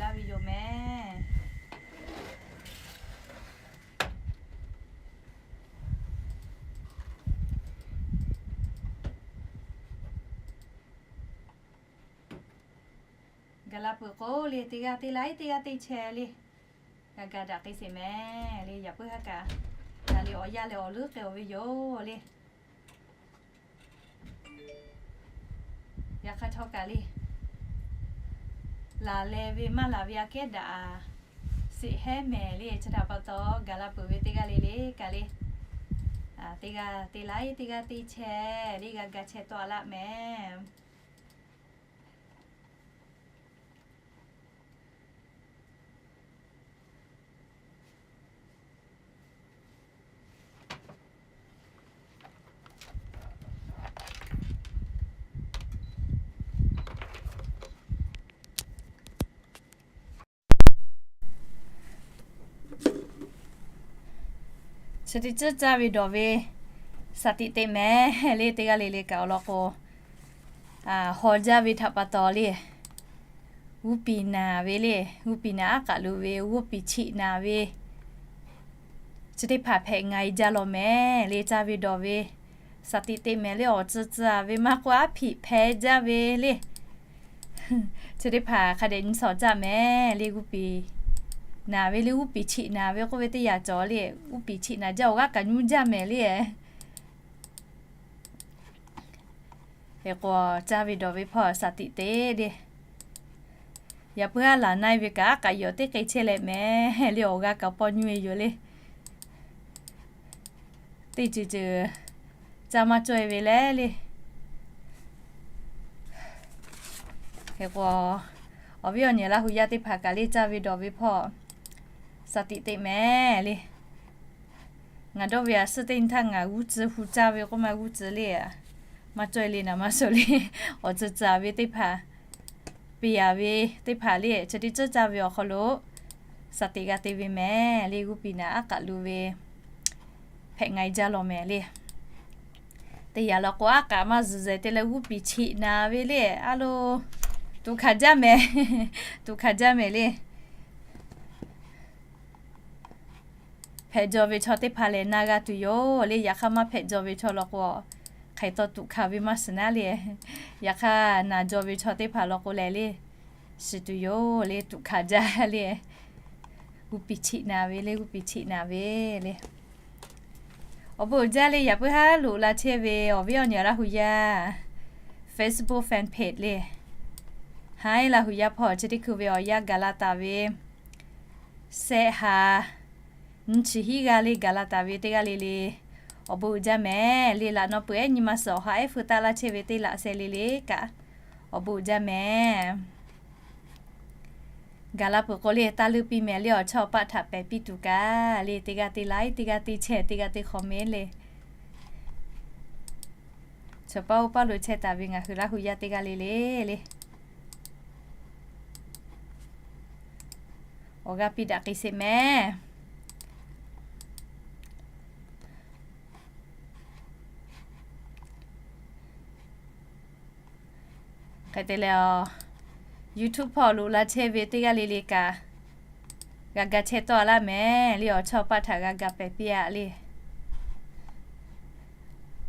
laˇ ve yoˬ mehˍ. Gaˬ la peuˬ k'o le, teˇ g'aˇ te laiˉ teˇ g'aˇ te chehˇ le. G'a ga daꞈ k'ai sheˍ mehˍ le. Yaꞈ puiˉ haˉ kaꞈ na le awˬ yanˇ leh awˬ leuˉ k'ai-oˬ ve yoˬ le. Yaꞈ hk'aˇ htawˇ kaꞈ le, laˬ leh ve maˇ laˬ ve aꞈ kehˉ daꞈ sheˍ hehˉ mehˍ le. Chi htaꞈ pa taw, gaˬ la peuˬ ve teˇ g'aˇ le le kaꞈ le, teˇ g'aˇ te laiˉ teˇ g'aˇ te chehˇ le, g'a ga chehˇ tawˆ a laˇ mehˍ. Chi teˇ ceuˬ caˇ ve dawˬ ve shaˍ tiꞈ teꞈ mehˍ le. Teˇ g'aˇ le le kaꞈ awˬ lawn k'o, haw jaˇ ve htaꞈ pa taw le, g'uˇ piˍ naˍ ve le, g'uˇ piˍ naˍ aˉ k'aꞈ lo ve, g'uˇ piˍ chiꞈ naˍ ve, chi teˇ hpaˍ hpehꞈ nga e jaˇ law mehˍ le. Caˇ ve dawˬ ve shaˍ tiꞈ teꞈ mehˍ le. Awˬ tcuh tcuh ve maˇ k'oˆ, aˉ hpiꞈ hpehˇ jaˇ ve le. Chi teˇ hpaˍ hk'a dehꞈ nyi shawˍ caˇ mehˍ le. G'uˇ piˍ naˍ ve le, g'uˇ piˍ chiꞈ naˍ ve k'oˆ ve teˇ yanˇ cawˬ le. G'uˇ piˍ chiꞈ naˍ jaˇ awˬ g'aˇ kaꞈ nyi jaˇ mehˍ le. Hk'e k'o, caˇ ve dawˬ ve hpawˇ shaˍ tiꞈ teꞈ le. Yaꞈ puiˉ haˉ laˬ na e ve kaꞈ, aˉ k'aꞈ yawˬ teˇ k'ai chehˇ leh mehˍ le. Awˬ g'aˇ kaꞈ pawˇ nyi e yoˬ le. Teˇ ceuˬ ceuˬ caˇ maˇ cawˇ e ve leh le. Hk'e k'o, awˬ viˉ awˬ nyi Laˇhuˍ yaˇ teˇ hpaˍ kaꞈ le, caˇ ve dawˬ ve hpawˇ shaˍ tiꞈ teꞈ mehˍ le. Ngaˬ dawˇ ve a suhˉ teˇ nyi htaˇ ngaˬ g'uˇ tcuh hu caˇ ve k'oˆ ma g'uˇ tcuh le. Maˇ cawˇ e le naˍ maˇ suh le. Awˬ tcuh tcuh ve teˇ hpaˍ, piˍ a ve teˇ hpaˍ le, chi teˇ ceuˬ caˇ ve awˬ hk'aw lo shaˍ tiꞈ g'a te ve mehˍ le. G'uˇ piˍ naˍ aˉ k'aꞈ lo ve hpehꞈ nga e jaˇ law mehˍ le. Teˇ yanˇ law k'o, aˉ k'aꞈ maˇ zuhˬ zehˬ te leh g'uˇ piˍ chiꞈ naˍ ve le. A lo, tuꞈ hkanˍ jaˇ mehˍ. Tuꞈ hkanˍ jaˇ mehˍ le. Hpehꞈ jaw ve chaw teˇ hpaˍ lehˬ na g'a tuˬ yoˬ le. Yaꞈ hk'aˇ maˇ hpehꞈ jaw ve chaw law k'o, hk'aˬ hk'e taw tuꞈ hkanˍ ve maˇ shiˍ naˉ le. Yaꞈ hk'aˇ naˍ jaw ve chaw teˇ hpaˍ law k'o lehˬ le, shiˍ tuˬ yoˬ le. Tuꞈ hkanˍ jaˇ le. G'uˇ piˍ chiꞈ naˍ ve le, g'uˇ piˍ chiꞈ naˍ ve le. Awˬ bon uiˍ jaˇ le. Yaꞈ puiˉ haˉ loꞈ la chehˇ ve awˬ viˉ awˬ nyi Laˇhuˍ yaˇ Facebook fan page le, haˉ Laˇhuˍ yaˇ hpawˇ chi teˇ hkui ve awˬ yanˇ gaˬ la taˍ ve, shehˆ ha nyiˇ chi hiˉ g'aˇ le gaˬ la taˍ ve teˇ g'aˇ le le, awˬ bon uiˍ jaˇ mehˍ le. Laꞈ naw peuˬ ehˉ nyi ma suhˍ awˬ ha ehˉ feu taˆ laˇ chehˇ ve teˇ laꞈ sheh le le kaꞈ, awˬ bon uiˍ jaˇ mehˍ. Gaˬ la peuˬ k'o le, taˇ leuˇ piˇ mehˍ le. Awˬ chawˇ awˬ paˆ htaꞈ pehˬ piˇ tuˬ kaꞈ le, teˇ g'aˇ te laiˉ teˇ g'aˇ te chehˇ, teˇ g'aˇ te hk'awꞈ mehˍ le. Chaw paˇ oˇ paˇ lo chehˇ taˍ ve ngaˬ hui Laˇhuˍ yaˇ teˇ g'aˇ le le le, awˬ g'aˇ piˇ daꞈ k'ai sheˍ mehˍ. Hk'e te leh, YouTube hpawˇ loꞈ la chehˇ ve teˇ g'aˇ le le kaꞈ, g'a ga chehˇ tawˆ a laˇ mehˍ le. Awˬ chawˇ paˆ htaꞈ g'a ga pehˬ piˇ a le.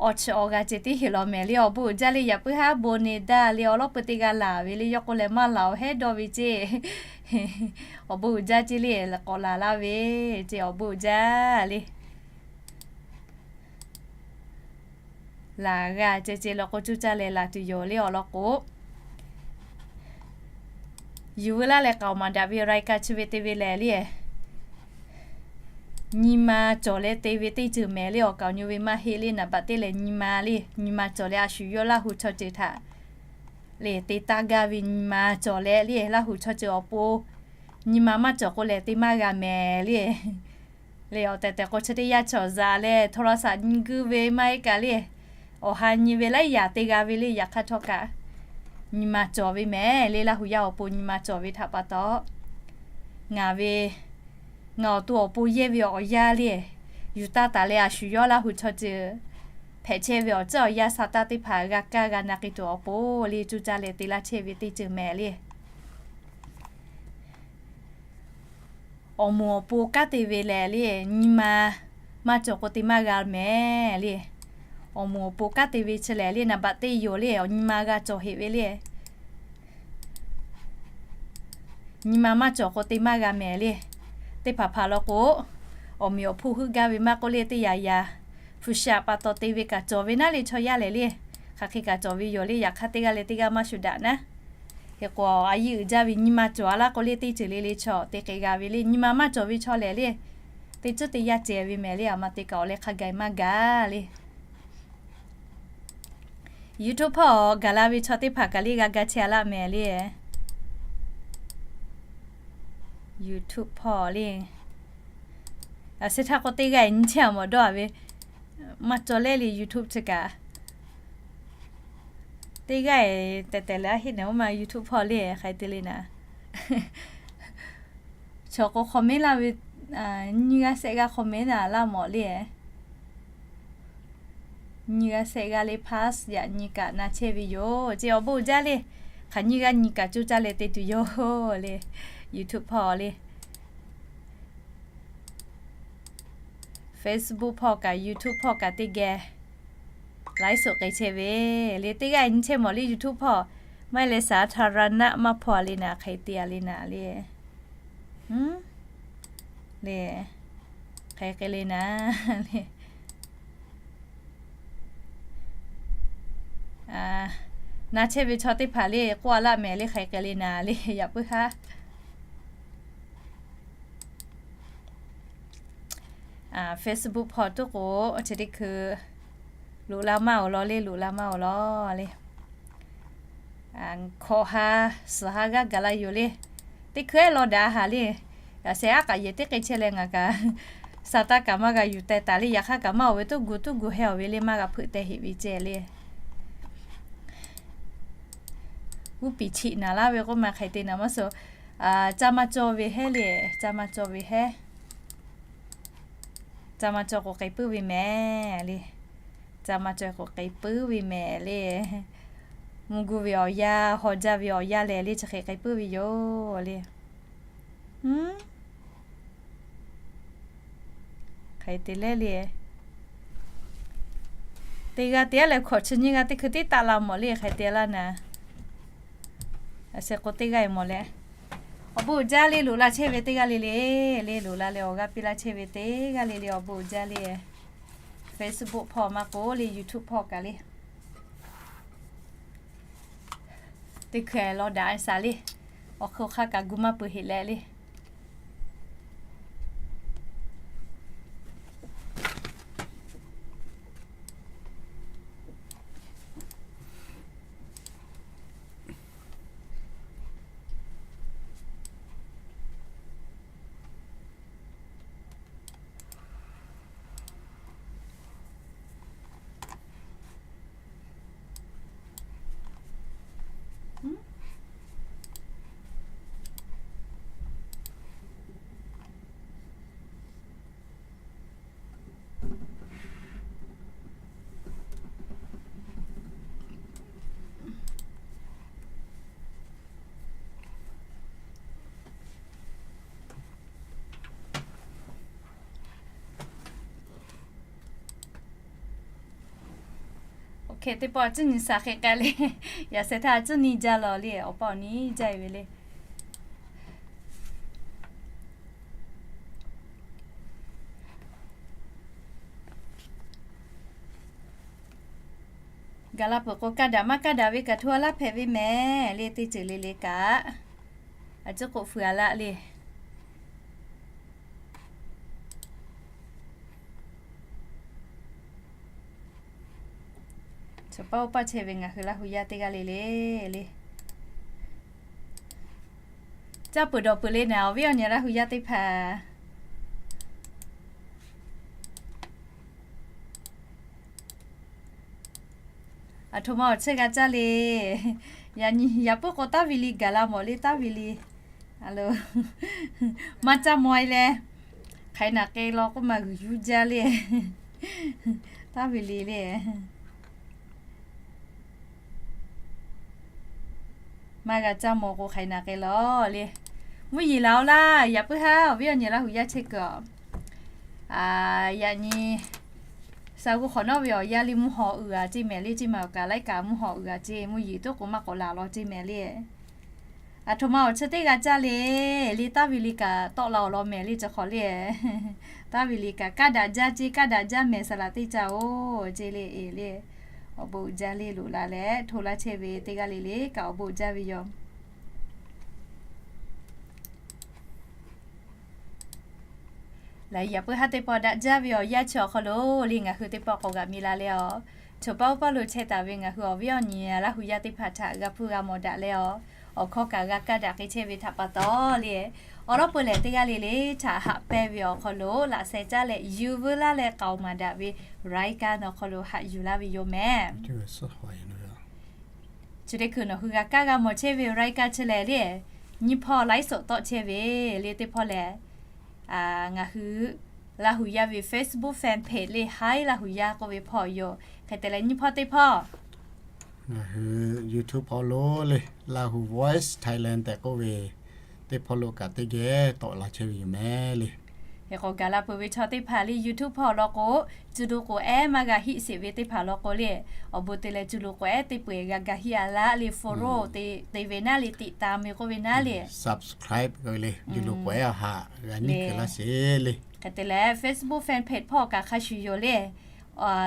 Awˬ chi awˬ g'a ceh tiˉ heˍ law mehˍ le. Awˬ bon uiˍ jaˇ le. Yaꞈ puiˉ haˉ bon ne daˇ le. Awˬ lawˉ peu te g'a laˬ ve le. Yawˇ k'o lehˬ maˇ laˬ awˬ hehˉ dawˇ ve ceˇ. Awˬ bon uiˍ jaˇ ceˇ le. K'awꞈ laˬ laˇ ve ceˇ. Awˬ bon uiˍ jaˇ le. Laˬ g'a ceh ceh law k'o, cuˇ caˇ leh laˬ tuˬ yoˬ le. Awˬ lawn k'o, yuˬ veu laˇ leh k'aoˍ maˍ daꞈ ve รายการ chi ve te ve lehˬ le, nyi ma cawˬ leh te ve teˇ ceuˬ mehˍ le. Awˬ kaoˍ nyi ve maˇ heˆ le. Naˍ baꞈ teˇ lehˬ nyi ma le. Nyi ma cawˬ leh a shu yawˇ Laˇhuˍ chaw ceuˬ htaꞈ le te taˇ gaˇ ve nyi ma cawˬ leh le, Laˇhuˍ chaw ceuˬ awˬ pon nyi ma maˇ cawˬ k'o lehˬ te maˇ g'a mehˍ le. Le awˬ tehˬ tehˬ k'o, chi teˇ yanˇ cawˬ zaꞈ leh โทรศัพท์ nyi guiˇ ve maˇ heˆ kaꞈ le, awˬ ha nyi ve laiˉ yaꞈ te g'a ve le. Yaꞈ hk'aˇ htawˇ kaꞈ nyi ma cawˬ ve mehˍ le. Laˇhuˍ yaˇ awˬ pon nyi ma cawˬ ve htaꞈ pa taw, ngaˬ ve, ngaˬ awˬ to awˬ pon yehˇ ve awˬ yanˇ le, yuˬ taˇ taˍ leh a shu yawˇ Laˇhuˍ chaw ceuˬ hpehꞈ chehˇ ve awˬ ceuˬ awˬ yanˇ sa taˇ teˇ hpaˍ g'a kaˇ g'a na k'ai tuˬ awˬ pon le, cuˇ caˇ leh te laˇ chehˇ ve teˇ ceuˬ mehˍ le. Awˬ moˍ awˬ pon kanˉ te ve lehˬ le, nyi ma maˇ cawˬ k'o te maˇ g'a mehˍ le. Awˬ moˍ awˬ pon kanˉ te ve chi lehˬ le, naˍ baꞈ teˇ yoˬ le, awˬ nyi ma g'a cawˬ heꞈ ve le. Nyi ma maˇ cawˬ k'o te maˇ g'a mehˍ le. Teˇ hpaˍ hpaˍ law k'o, awˬ meꞈ awˬ hponˇ heuˆ gaˇ ve maˇ k'oˆ le, teˇ yanˇ yanˇ hpu shaꞈ pa taw te ve kaꞈ cawˬ ve naˉ le, chaw yaˇ lehˬ le. Hk'aˬ hk'e kaꞈ cawˬ ve yoˬ le, yaꞈ hk'aˇ teˇ g'aˇ leh teˇ g'aˇ maˇ shu daꞈ naˉ. Hk'e k'o, a yiˇ uiˍ jaˇ ve nyi ma cawˬ a laˇ k'oˆ le, teˇ ceuˬ le le chaw te hk'e g'a ve le. Nyi ma maˇ cawˬ ve chaw lehˬ le, teˇ ceuˬ teˇ yanˇ ceh ve mehˍ le, aˬ ma te kaꞈ awˬ leh hk'a gaˬ maˇ gaˬ le. YouTube hpawˇ gaˬ la ve chaw teˇ hpaˍ kaꞈ le g'a ga chehˇ a laˇ mehˍ le. YouTube hpawˇ le, a se htaˇ k'o teˇ g'aˇ nyi chehˇ a mawˬ dawˇ a ve, maˇ cawˬ leh le YouTube chi kaꞈ. Teˇ g'aˇ tehˬ tehˬ leh a heˆ naˍ oˇ ma YouTube hpawˇ le hk'aˬ hk'e te le naˍ. Chaw k'o comment laˇ ve, nyiˇ g'aˇ shehˆ g'aˇ comment naˍ laˇ mawˬ le. Nyiˇ g'aˇ shehˆ g'aˇ le pass yaꞈ nyi kaꞈ na chehˇ ve yoˬ. Chi awˬ bon uiˍ jaˇ le. Hk'aˬ nyiˇ g'aˇ nyi kaꞈ coˇ caˇ leh te tuˬ yoˬ le. YouTube hpawˇ le, Facebook hpawˇ kaꞈ YouTube hpawˇ kaꞈ teˇ geh ไลฟ์สด k'ai chehˇ ve le. Teˇ g'aˇ nyi chehˇ mawˬ le YouTube hpawˇ. Maˇ heˆ leh สาธารณะ maˇ hpawˇ a le naˍ, hk'aˬ hk'e te a le naˍ le. Le, hk'aˬ hk'e le naˍ le. Na chehˇ ve chaw teˇ hpaˍ le k'oˆ a laˇ mehˍ le, hk'aˬ hk'e le naˍ le, yaꞈ puiˉ haˉ. Facebook hpawˇ tuˉ k'o, chi teˇ hkui loꞈ la maˇ awˬ lawn le, loꞈ la maˇ awˬ lawn le. Hkawꞈ ha suhˍ ha g'aˇ gaˬ la yoˬ le. Teˇ hkui ehˉ law daꞈ haˍ le. Yaꞈ sheh aˉ k'aꞈ yehˬ teˇ hk'e chehˇ leh ngaˬ kaꞈ sa taˇ kaꞈ maˇ g'a yuˬ teh taˍ le. Yaꞈ hk'aˇ kaꞈ maˇ awˬ ve tuˉ gu tuˉ gu heh awˬ ve le, maˇ g'a hpeuꞈ teh heꞈ ve ceh le. G'uˇ piˍ chiꞈ naˍ laˇ ve k'oˆ ma hk'aˬ hk'e te naˍ maˇ suh. Ca ma cawˬ ve hehˉ le, ca ma cawˬ ve hehˉ. Ca ma cawˬ k'o k'ai puiˉ ve mehˍ le. Ca ma cawˬ k'o k'ai puiˉ ve mehˍ le. Mvuhˇ gu ve awˬ yanˇ, haw jaˇ ve awˬ yanˇ lehˬ le, chi hk'e k'ai puiˉ ve yoˬ le. Hk'aˬ hk'e te le le. Teˇ g'aˇ te a leh hkawꞈ chi nyiˇ g'aˇ teˇ hkui tiˉ taˆ la mawˬ le, hk'aˬ hk'e te laˇ naˍ. A sheh k'o teˇ g'aˇ e mawˬ leh, awˬ bon uiˍ jaˇ le, loꞈ la chehˇ ve teˇ g'aˇ le le, le loꞈ la leh awˬ g'aˇ piˇ laˇ chehˇ ve teˇ g'aˇ le le, awˬ bon uiˍ jaˇ le. Facebook hpawˇ maˇ k'oˆ le, YouTube hpawˇ kaꞈ le. Teˇ hkui law daꞈ shaˍ le. Awˬ hk'e awˬ hk'aˇ kaꞈ gu maˇ peuˬ heꞈ leh le. Oˇ hk'e teˇ pawˆ a cuˇ nyi shaˍ hk'e k'ai le. Yaꞈ sheh htaˇ a cuˇ nyi jaˇ lawˬ le, awˬ pa awˬ nyi jaˇ e ve le. Gaˬ la peuˬ k'o, kaˇ daꞈ maˇ kaˇ daꞈ ve kaꞈ hto a laˇ hpehꞈ ve mehˍ le, teˇ ceuˬ le le kaꞈ. A ciˉ k'oˆ fuiˍ a laˇ le. Chaw paˇ oˇ paˇ chehˇ ve ngaˬ hui Laˇ hu yaˇ teˇ g'aˇ le le le. Caˇ peuˬ dawˬ peuˬ le naˍ, awˬ viˉ awˬ nyi Laˇ hu yaˇ teˇ hpaˍ. Aˬ htoꞈ ma awˬ chehˇ g'a caˇ le. Yaꞈ nyi yaꞈ puiˉ k'o taˇ ve le gaˬ la mawˬ le, taˇ ve le. Maˇ caˇ maw e leh, hk'aˬ hk'e naꞈ k'e law k'oˆ ma g'uiˬ yuˇ jaˇ le. Taˇ ve le le. Maˇ g'a caˇ maw k'o hk'aˬ hk'e naꞈ k'e law le. Mvuhˇ yeˬ laˬ-oꞈ laˇ, yaꞈ puiˉ haˉ awˬ viˉ awˬ nyi Laˇ huˍ yaˇ chehˇ kuiˬ-oˬ. Yaꞈ nyi sha g'uˇ hk'awꞈ nawˉ ve awˬ yaˇ le mvuhˇ haw uiˍ-a ceˇ mehˍ le, ceˇ ma awˬ kaꞈ laiˉ kaꞈ mvuhˇ haw uiˍ-a ceˇ, mvuhˇ yeˬ tuˉ k'o maˇ k'awꞈ laˬ law ceˇ mehˍ le. Aˬ htoꞈ ma awˬ chi teˇ g'a caˇ le, le taˇ ve le kaꞈ tawˆ la awˬ lawn mehˍ le, chi hk'awꞈ le. Taˇ ve le kaꞈ kaˇ daꞈ jaˇ ceˇ, kaˇ daꞈ jaˇ mehˍ saˍ laꞈ teˇ caˇ-oˬ ceˇ le, e le. Awˬ bon uiˍ jaˇ le loꞈ la leh hto laˇ chehˇ ve teˇ g'aˇ le le kaꞈ awˬ bon uiˍ jaˇ ve yoˬ. Laꞈ yaꞈ puiˉ haˉ teˇ pawˆ daꞈ jaˇ ve awˬ yaˇ chi awˬ hk'aw lo le ngaˬ hui teˇ pawˆ k'awꞈ g'aꞈ mi la leh-aˬ, choˬ paˇ oˇ paˇ lo chehˇ taˍ ve ngaˬ hui awˬ viˉ awˬ nyi Laˇ huˍ yaˇ teˇ hpaˍ htaꞈ g'a hpuˇ g'a mawˬ daꞈ leh-aˬ, awˬ hkawˇ kaꞈ g'a kaˇ daꞈ k'ai chehˇ ve htaꞈ pa taw le, awˬ lawˉ peu lehˬ teˇ g'aˇ le le htaꞈ haꞈ pehnˇ ve awˬ hk'aw lo laꞈ sheh caˉ leh yuˬ veu laˇ leh k'aoˍ maˍ daꞈ ve รายการ awˬ hk'aw lo haꞈ yuˬ laˇ ve yoˬ mehˍ. Chi teˇ hkui nawˬ hui g'a kaˇ g'a mawˬ chehˇ ve รายการ chi lehˬ le, nyiˇ hpawˇ laiˉ soꞈ tawˆ chehˇ ve le, teˇ hpawˇ lehˬ ngaˬ hui Laˇ huˍ yaˇ ve Facebook fan page le, Hi Laˇ huˍ yaˇ k'oˆ ve hpawˇ yoˬ. Hk'e te leh nyiˇ hpawˇ teˇ hpawˇ ngaˬ hui YouTube hpawˇ lo le, Lahu Voice Thailand tehꞈ k'oˆ ve teˇ hpawˇ lo kaꞈ teˇ geh tawˆ la chehˇ ve yoˬ mehˍ le. Hk'e k'o gaˬ la peuˬ ve chaw teˇ hpaˍ le YouTube hpawˇ law k'o, cuˇ lo k'oˍ ehˉ maˇ g'a hiˆ sheˍ ve teˇ hpaˍ law k'o le, awˬ bon te leh cuˇ lo k'oˍ ehˉ teˇ peu-eˬ g'a ga hiˆ-a laˇ le, follow te te ve naˉ le, ติดตาม ve k'oˆ ve naˉ le, subscribe k'oˆ ve le, cuˇ lo k'oˍ ehˉ awˬ haꞈ g'a nyi kuiˬ laˇ sheˍ le. Hk'e te leh Facebook fan page hpawˇ kaꞈ hk'a shuˍ yoˬ le.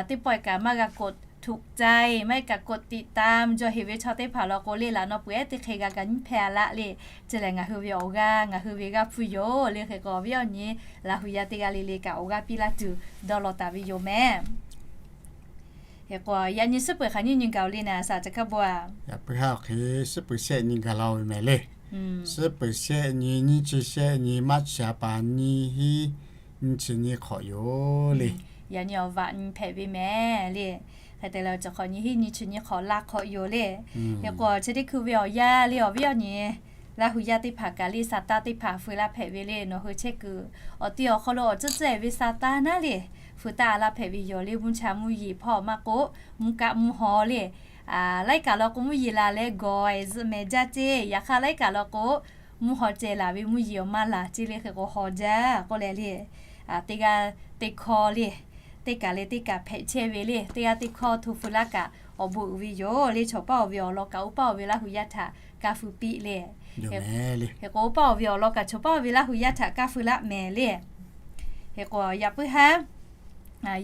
Teˇ pawˆ kaꞈ maˇ g'a กดถูกใจ, maˇ heˆ kaꞈ กดติดตาม jaw heˍ ve chaw teˇ hpaˍ law k'o le, laꞈ naw peuˬ ehˉ teˇ hk'e g'a ga nyi hpehˇ-a laˇ le. Chi lehˬ ngaˬ hui ve awˬ g'aˇ, ngaˬ hui ve g'aˇ hpu yoˬ le. Hk'e k'o awˬ viˉ awˬ nyi Laˇ huˍ yaˇ teˇ g'aˇ le le kaꞈ awˬ g'aˇ piˇ laˇ tuˬ dawˇ law taˍ ve yoˬ mehˍ. Hk'e k'o yaꞈ nyi suhˉ peuˬ hk'aˬ nyiˇ nyi gaˬ-oˬ le naˍ, saˍ ca hkaˇ bon-a. Yaꞈ puiˉ haˉ awˬ hk'e suhˉ peuˬ shehˆ nyi gaˬ la-o ve mehˍ le. Suhˉ peuˬ shehˆ nyi, nyiˇ chi shehˆ nyi, March ha pa nyiˇ hinˉ nyiˇ chi nyiˇ hk'awꞈ yoˬ le. Yaꞈ nyi awˬ vaꞈ nyi hpehꞈ ve mehˍ le. Hk'e te leh chi hk'awꞈ nyiˇ hinˉ nyiˇ chi nyiˇ hk'awꞈ laˇ hk'awꞈ yoˬ le. Hk'e k'o chi teˇ hkui ve awˬ yaˇ le awˬ viˉ awˬ nyi Laˇ huˍ yaˇ teˇ hpaˍ kaꞈ le sa taˇ teˇ hpaˍ feu laˇ hpehꞈ ve le. Nawˬ hui chehˇ kuiˬ awˬ ti awˬ hk'aw lo awˬ tcuhˉ tcuhˉ-e ve sa taˇ naˉ le, feu taˇ laˇ hpehꞈ ve yoˬ le. Mvuhˇ cha mvuhˇ yeˬ hpawˇ maˇ k'oˆ, mvuhˇ kaˆ mvuhˇ haw le, laiˉ kaꞈ law k'o mvuhˇ yeˬ laˬ leh gawˬ-e zuhꞈ mehˍ jaˇ ceˇ. Yaꞈ hk'aˇ laiˉ kaꞈ law k'o mvuhˇ haw ceh laˬ ve mvuhˇ yeˬ awˬ maˇ laˬ ceˇ le. Hk'e k'o haw jaˇ k'oˆ leh le, teˇ g'aˇ teˇ hkawˇ le, teˇ kaˬ leh teˇ kaˬ hpehꞈ chehˇ ve le. Teˇ g'aˇ teˇ hkawˇ hto feu laˇ kaꞈ awˬ bon uiˍ ve yoˬ le. Chaw paˇ awˬ ve awˬ lawn kaꞈ oˇ paˇ awˬ ve Laˇ huˍ yaˇ htaꞈ kaˇ feu piˇ le. Hk'e k'o oˇ paˇ awˬ ve awˬ lawn kaꞈ chaw paˇ awˬ ve Laˇ huˍ yaˇ htaꞈ kaˇ feu laˇ mehˍ le. Hk'e k'o yaꞈ puiˉ haˉ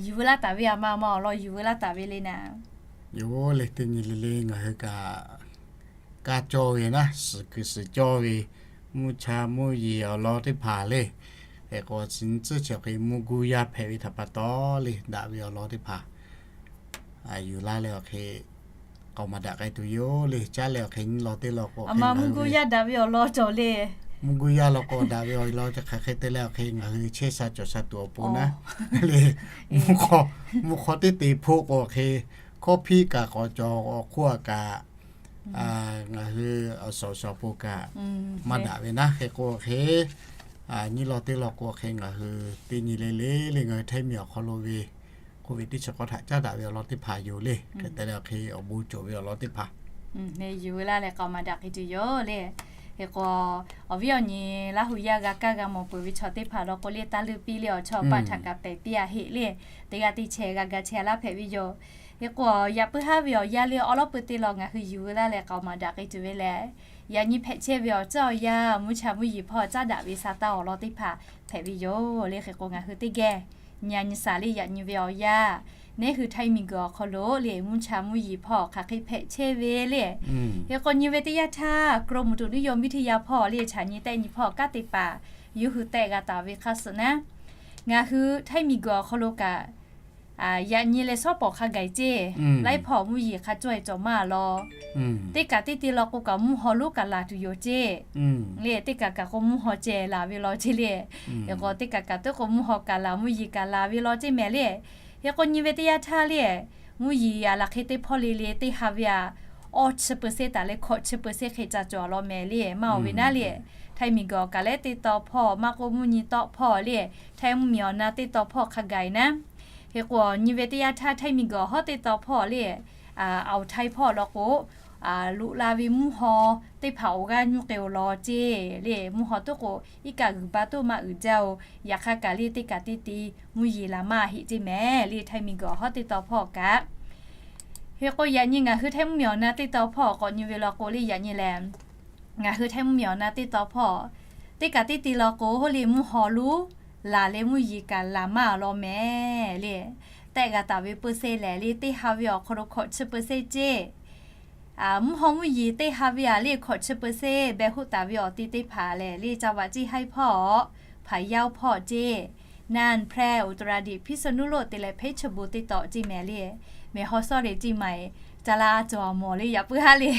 yuˬ veu laˇ taˍ ve, a ma ma awˬ lawn yuˬ veu laˇ taˍ ve le naˍ. Yoˬ le, teˇ nyi le le ngaˬ hui kaꞈ kaˇ cawˇ ve naˉ, suhˍ kuiˬ suhˍ cawˇ ve, mvuhˇ cha mvuhˇ yeˬ awˬ lawn teˇ hpaˍ le. Hk'e k'o chi nyi tcuhˉ chi awˬ hk'e mvuhˇ guˇ yaˇ hpehꞈ ve htaꞈ pa taw le, daꞈ ve awˬ lawn teˇ hpaˍ yuˬ laˇ leh awˬ hk'e k'aoˍ maˍ daꞈ k'ai tuˬ yoˬ le. Caˉ leh awˬ hk'e nyi law teˇ law k'o, a ma mvuhˇ guˇ yaˇ daꞈ ve awˬ lawn cawˬ le. Mvuhˇ guˇ yaˇ law k'o daꞈ ve awˬ lawn cawˬ hk'e hk'e te leh awˬ hk'e ngaˬ hui chehˇ sha cawˬ sha tuˬ awˬ pon naˉ le, mvuhˇ hk'aw teˇ te hpoˆ k'o awˬ hk'e, hkawˇ hpiˆ kaꞈ k'awꞈ cawˬ, awˬ hk'oˆ a kaꞈ ngaˬ hui awˬ shawˍ awˬ shaˍ awˬ pon kaꞈ maˇ daꞈ ve naˉ. Hk'e k'o awˬ hk'e nyi law teˇ law k'o awˬ hk'e ngaˬ hui teˇ nyi le le le ngaˬ hui Htaiˇ miˬ awˬ hk'aw lo ve hk'oˆ ve teˇ chi k'awˇ htaꞈ caˉ daꞈ ve awˬ lawn teˇ hpaˍ yoˬ le. Hk'e te leh awˬ hk'e awˬ bon cawˬ ve awˬ lawn teˇ hpaˍ yuˬ veu laˇ leh k'aoˍ maˍ daꞈ hk'e tuˬ yoˬ le. Hk'e k'o awˬ viˉ awˬ nyi Laˇ huˍ yaˇ g'a kaˇ g'a mawˬ peuˬ ve chaw teˇ hpaˍ law k'o le, taˇ leuˇ piˇ le, awˬ chawˇ awˬ paˆ htaꞈ kaꞈ pehˬ piˇ-a heˆ le. Teˇ g'aˇ teˇ chehˇ g'a ga chehˇ laˇ hpehꞈ ve yoˬ. Hk'e k'o yaꞈ puiˉ haˉ ve awˬ yaˇ le awˉ lawˉ peu teˇ law ngaˬ hui yuˬ veu laˇ leh k'aoˍ maˍ daꞈ hk'e tuˬ ve lehˬ, yaꞈ nyi hpehꞈ chehˇ ve awˬ tcuhˉ awˬ yanˇ mvuhˇ cha mvuhˇ yeˬ hpawˇ caˉ daꞈ ve sa taˇ awˬ lawn teˇ hpaˍ hpehꞈ ve yoˬ le. Hk'e k'o ngaˬ hui teˇ geh nyi a nyi shaˍ le, yaꞈ nyi ve awˬ yanˇ neˉ hui Htaiˇ miˬ guiˬ awˬ hk'aw lo le mvuhˇ cha mvuhˇ yeˬ hpawˇ hk'aˬ hk'e hpehꞈ chehˇ ve le. Hk'e k'o nyi ve teˇ yanˇ htaˇ กรมอุตุนิยมวิทยา hpawˇ le chaꞈ nyi tehˆ nyi hpawˇ kanˉ te paˍ yawˇ hui tehˆ g'a taˍ ve hk'a suhˍ naˉ, ngaˬ hui Htaiˇ miˬ guiˬ awˬ hk'aw lo kaꞈ yaꞈ nyi leh shawˉ pawˍ hk'a gaˬ ceˇ, laiˉ hpawˇ mvuhˇ yeˬ hk'a cawˇ-e cawˬ maˇ law. Teˇ kaꞈ teˇ te law k'o kaꞈ mvuhˇ haw lonˉ kaꞈ laˬ tuˬ yoˬ ceˇ le. Teˇ kaꞈ kaꞈ k'o mvuhˇ haw ceh laˬ ve law ceˇ le. Hk'e k'o teˇ kaꞈ kaꞈ teˇ k'o mvuhˇ haw kaꞈ laˬ, mvuhˇ yeˬ kaꞈ laˬ ve law ceˇ mehˍ le. Hk'e k'o nyi ve teˇ yanˇ htaˇ le, mvuhˇ yeˬ a laˬ hk'e teˇ hpawˇ le le teˇ ha ve a, awˇ chi เปอร์เซ็นต์ taˍ leh hkawꞈ chi เปอร์เซ็นต์ hk'e ca cawˬ law mehˍ le. Maˇ oˬ ve naˉ le, Htaiˇ miˬ guiˬ awˬ kaꞈ lehˉ teˇ taw hpawˇ maˇ k'oˆ mvuhˇ nyi tawˆ hpawˇ le, Htaiˇ mvuhˇ miˬ awˬ na teˇ taw hpawˇ hk'a gaˬ naˉ. Hk'e k'o nyi ve teˇ yanˇ htaˇ Htaiˇ miˬ guiˬ awˬ hawˉ teˇ taw hpawˇ le, Aoˍ Htaiˇ hpawˇ law k'o, loꞈ la ve mvuhˇ haw teˇ hpaˍ awˬ g'aˇ nyuˇ k'ai-o law ceˇ le. Mvuhˇ haw toˉ k'o, iˉ kaˆ g'uiˬ ba toˉ maˇ uiˍ jaˇ-o. Yaꞈ hk'aˇ kaꞈ le teˇ kaꞈ teˇ te mvuhˇ yeˬ laˬ maˇ heˆ ceˇ mehˍ le. Htaiˇ miˬguiˬ awˬ hawˉ teˇ taw hpawˇ kaꞈ, hk'e k'o yaꞈ nyi ngaˬ hui Htaiˇ mvuhˇmiˬ awˬ na teˇ taw hpawˇ k'awꞈ nyi ve law k'o le, yaꞈ nyi lehˬ, ngaˬ hui Htaiˇ mvuhˇmiˬ awˬ na teˇ taw hpawˇ teˇ kaꞈ teˇ te law k'o, hoˉ le mvuhˇ haw lonˉ laˬ leh mvuhˇ yeˬ kaꞈ laˬ maˇ law mehˍ le. Tehˆ g'a taˍ ve เปอร์เซ็นต์ lehˬ le, teˇ ha ve awˬ hk'aw lo hkawꞈ chi เปอร์เซ็นต์ ceˇ. Mvuhˇ haw mvuhˇ yeˬ teˇ ha ve aꞈ le hkawꞈ chi เปอร์เซ็นต์ beh hoˆ taˍ ve awˬ te teˇ hpaˍ lehˬ le, จังหวัด Jiˇ haiˇ hpawˇ, Hpaˍ yaˇ hpawˇ ceˇ, Naˍ, Hpehˇ, Uttaradik, พิษณุโลก te leh เพชรบูรณ์ teˇ taw ceˇ mehˍ le. Mehˬ haw sawˉ le ceˇ maˬ-e, ca la cawˬ mawˬ le yaꞈ puiˉ haˉ le.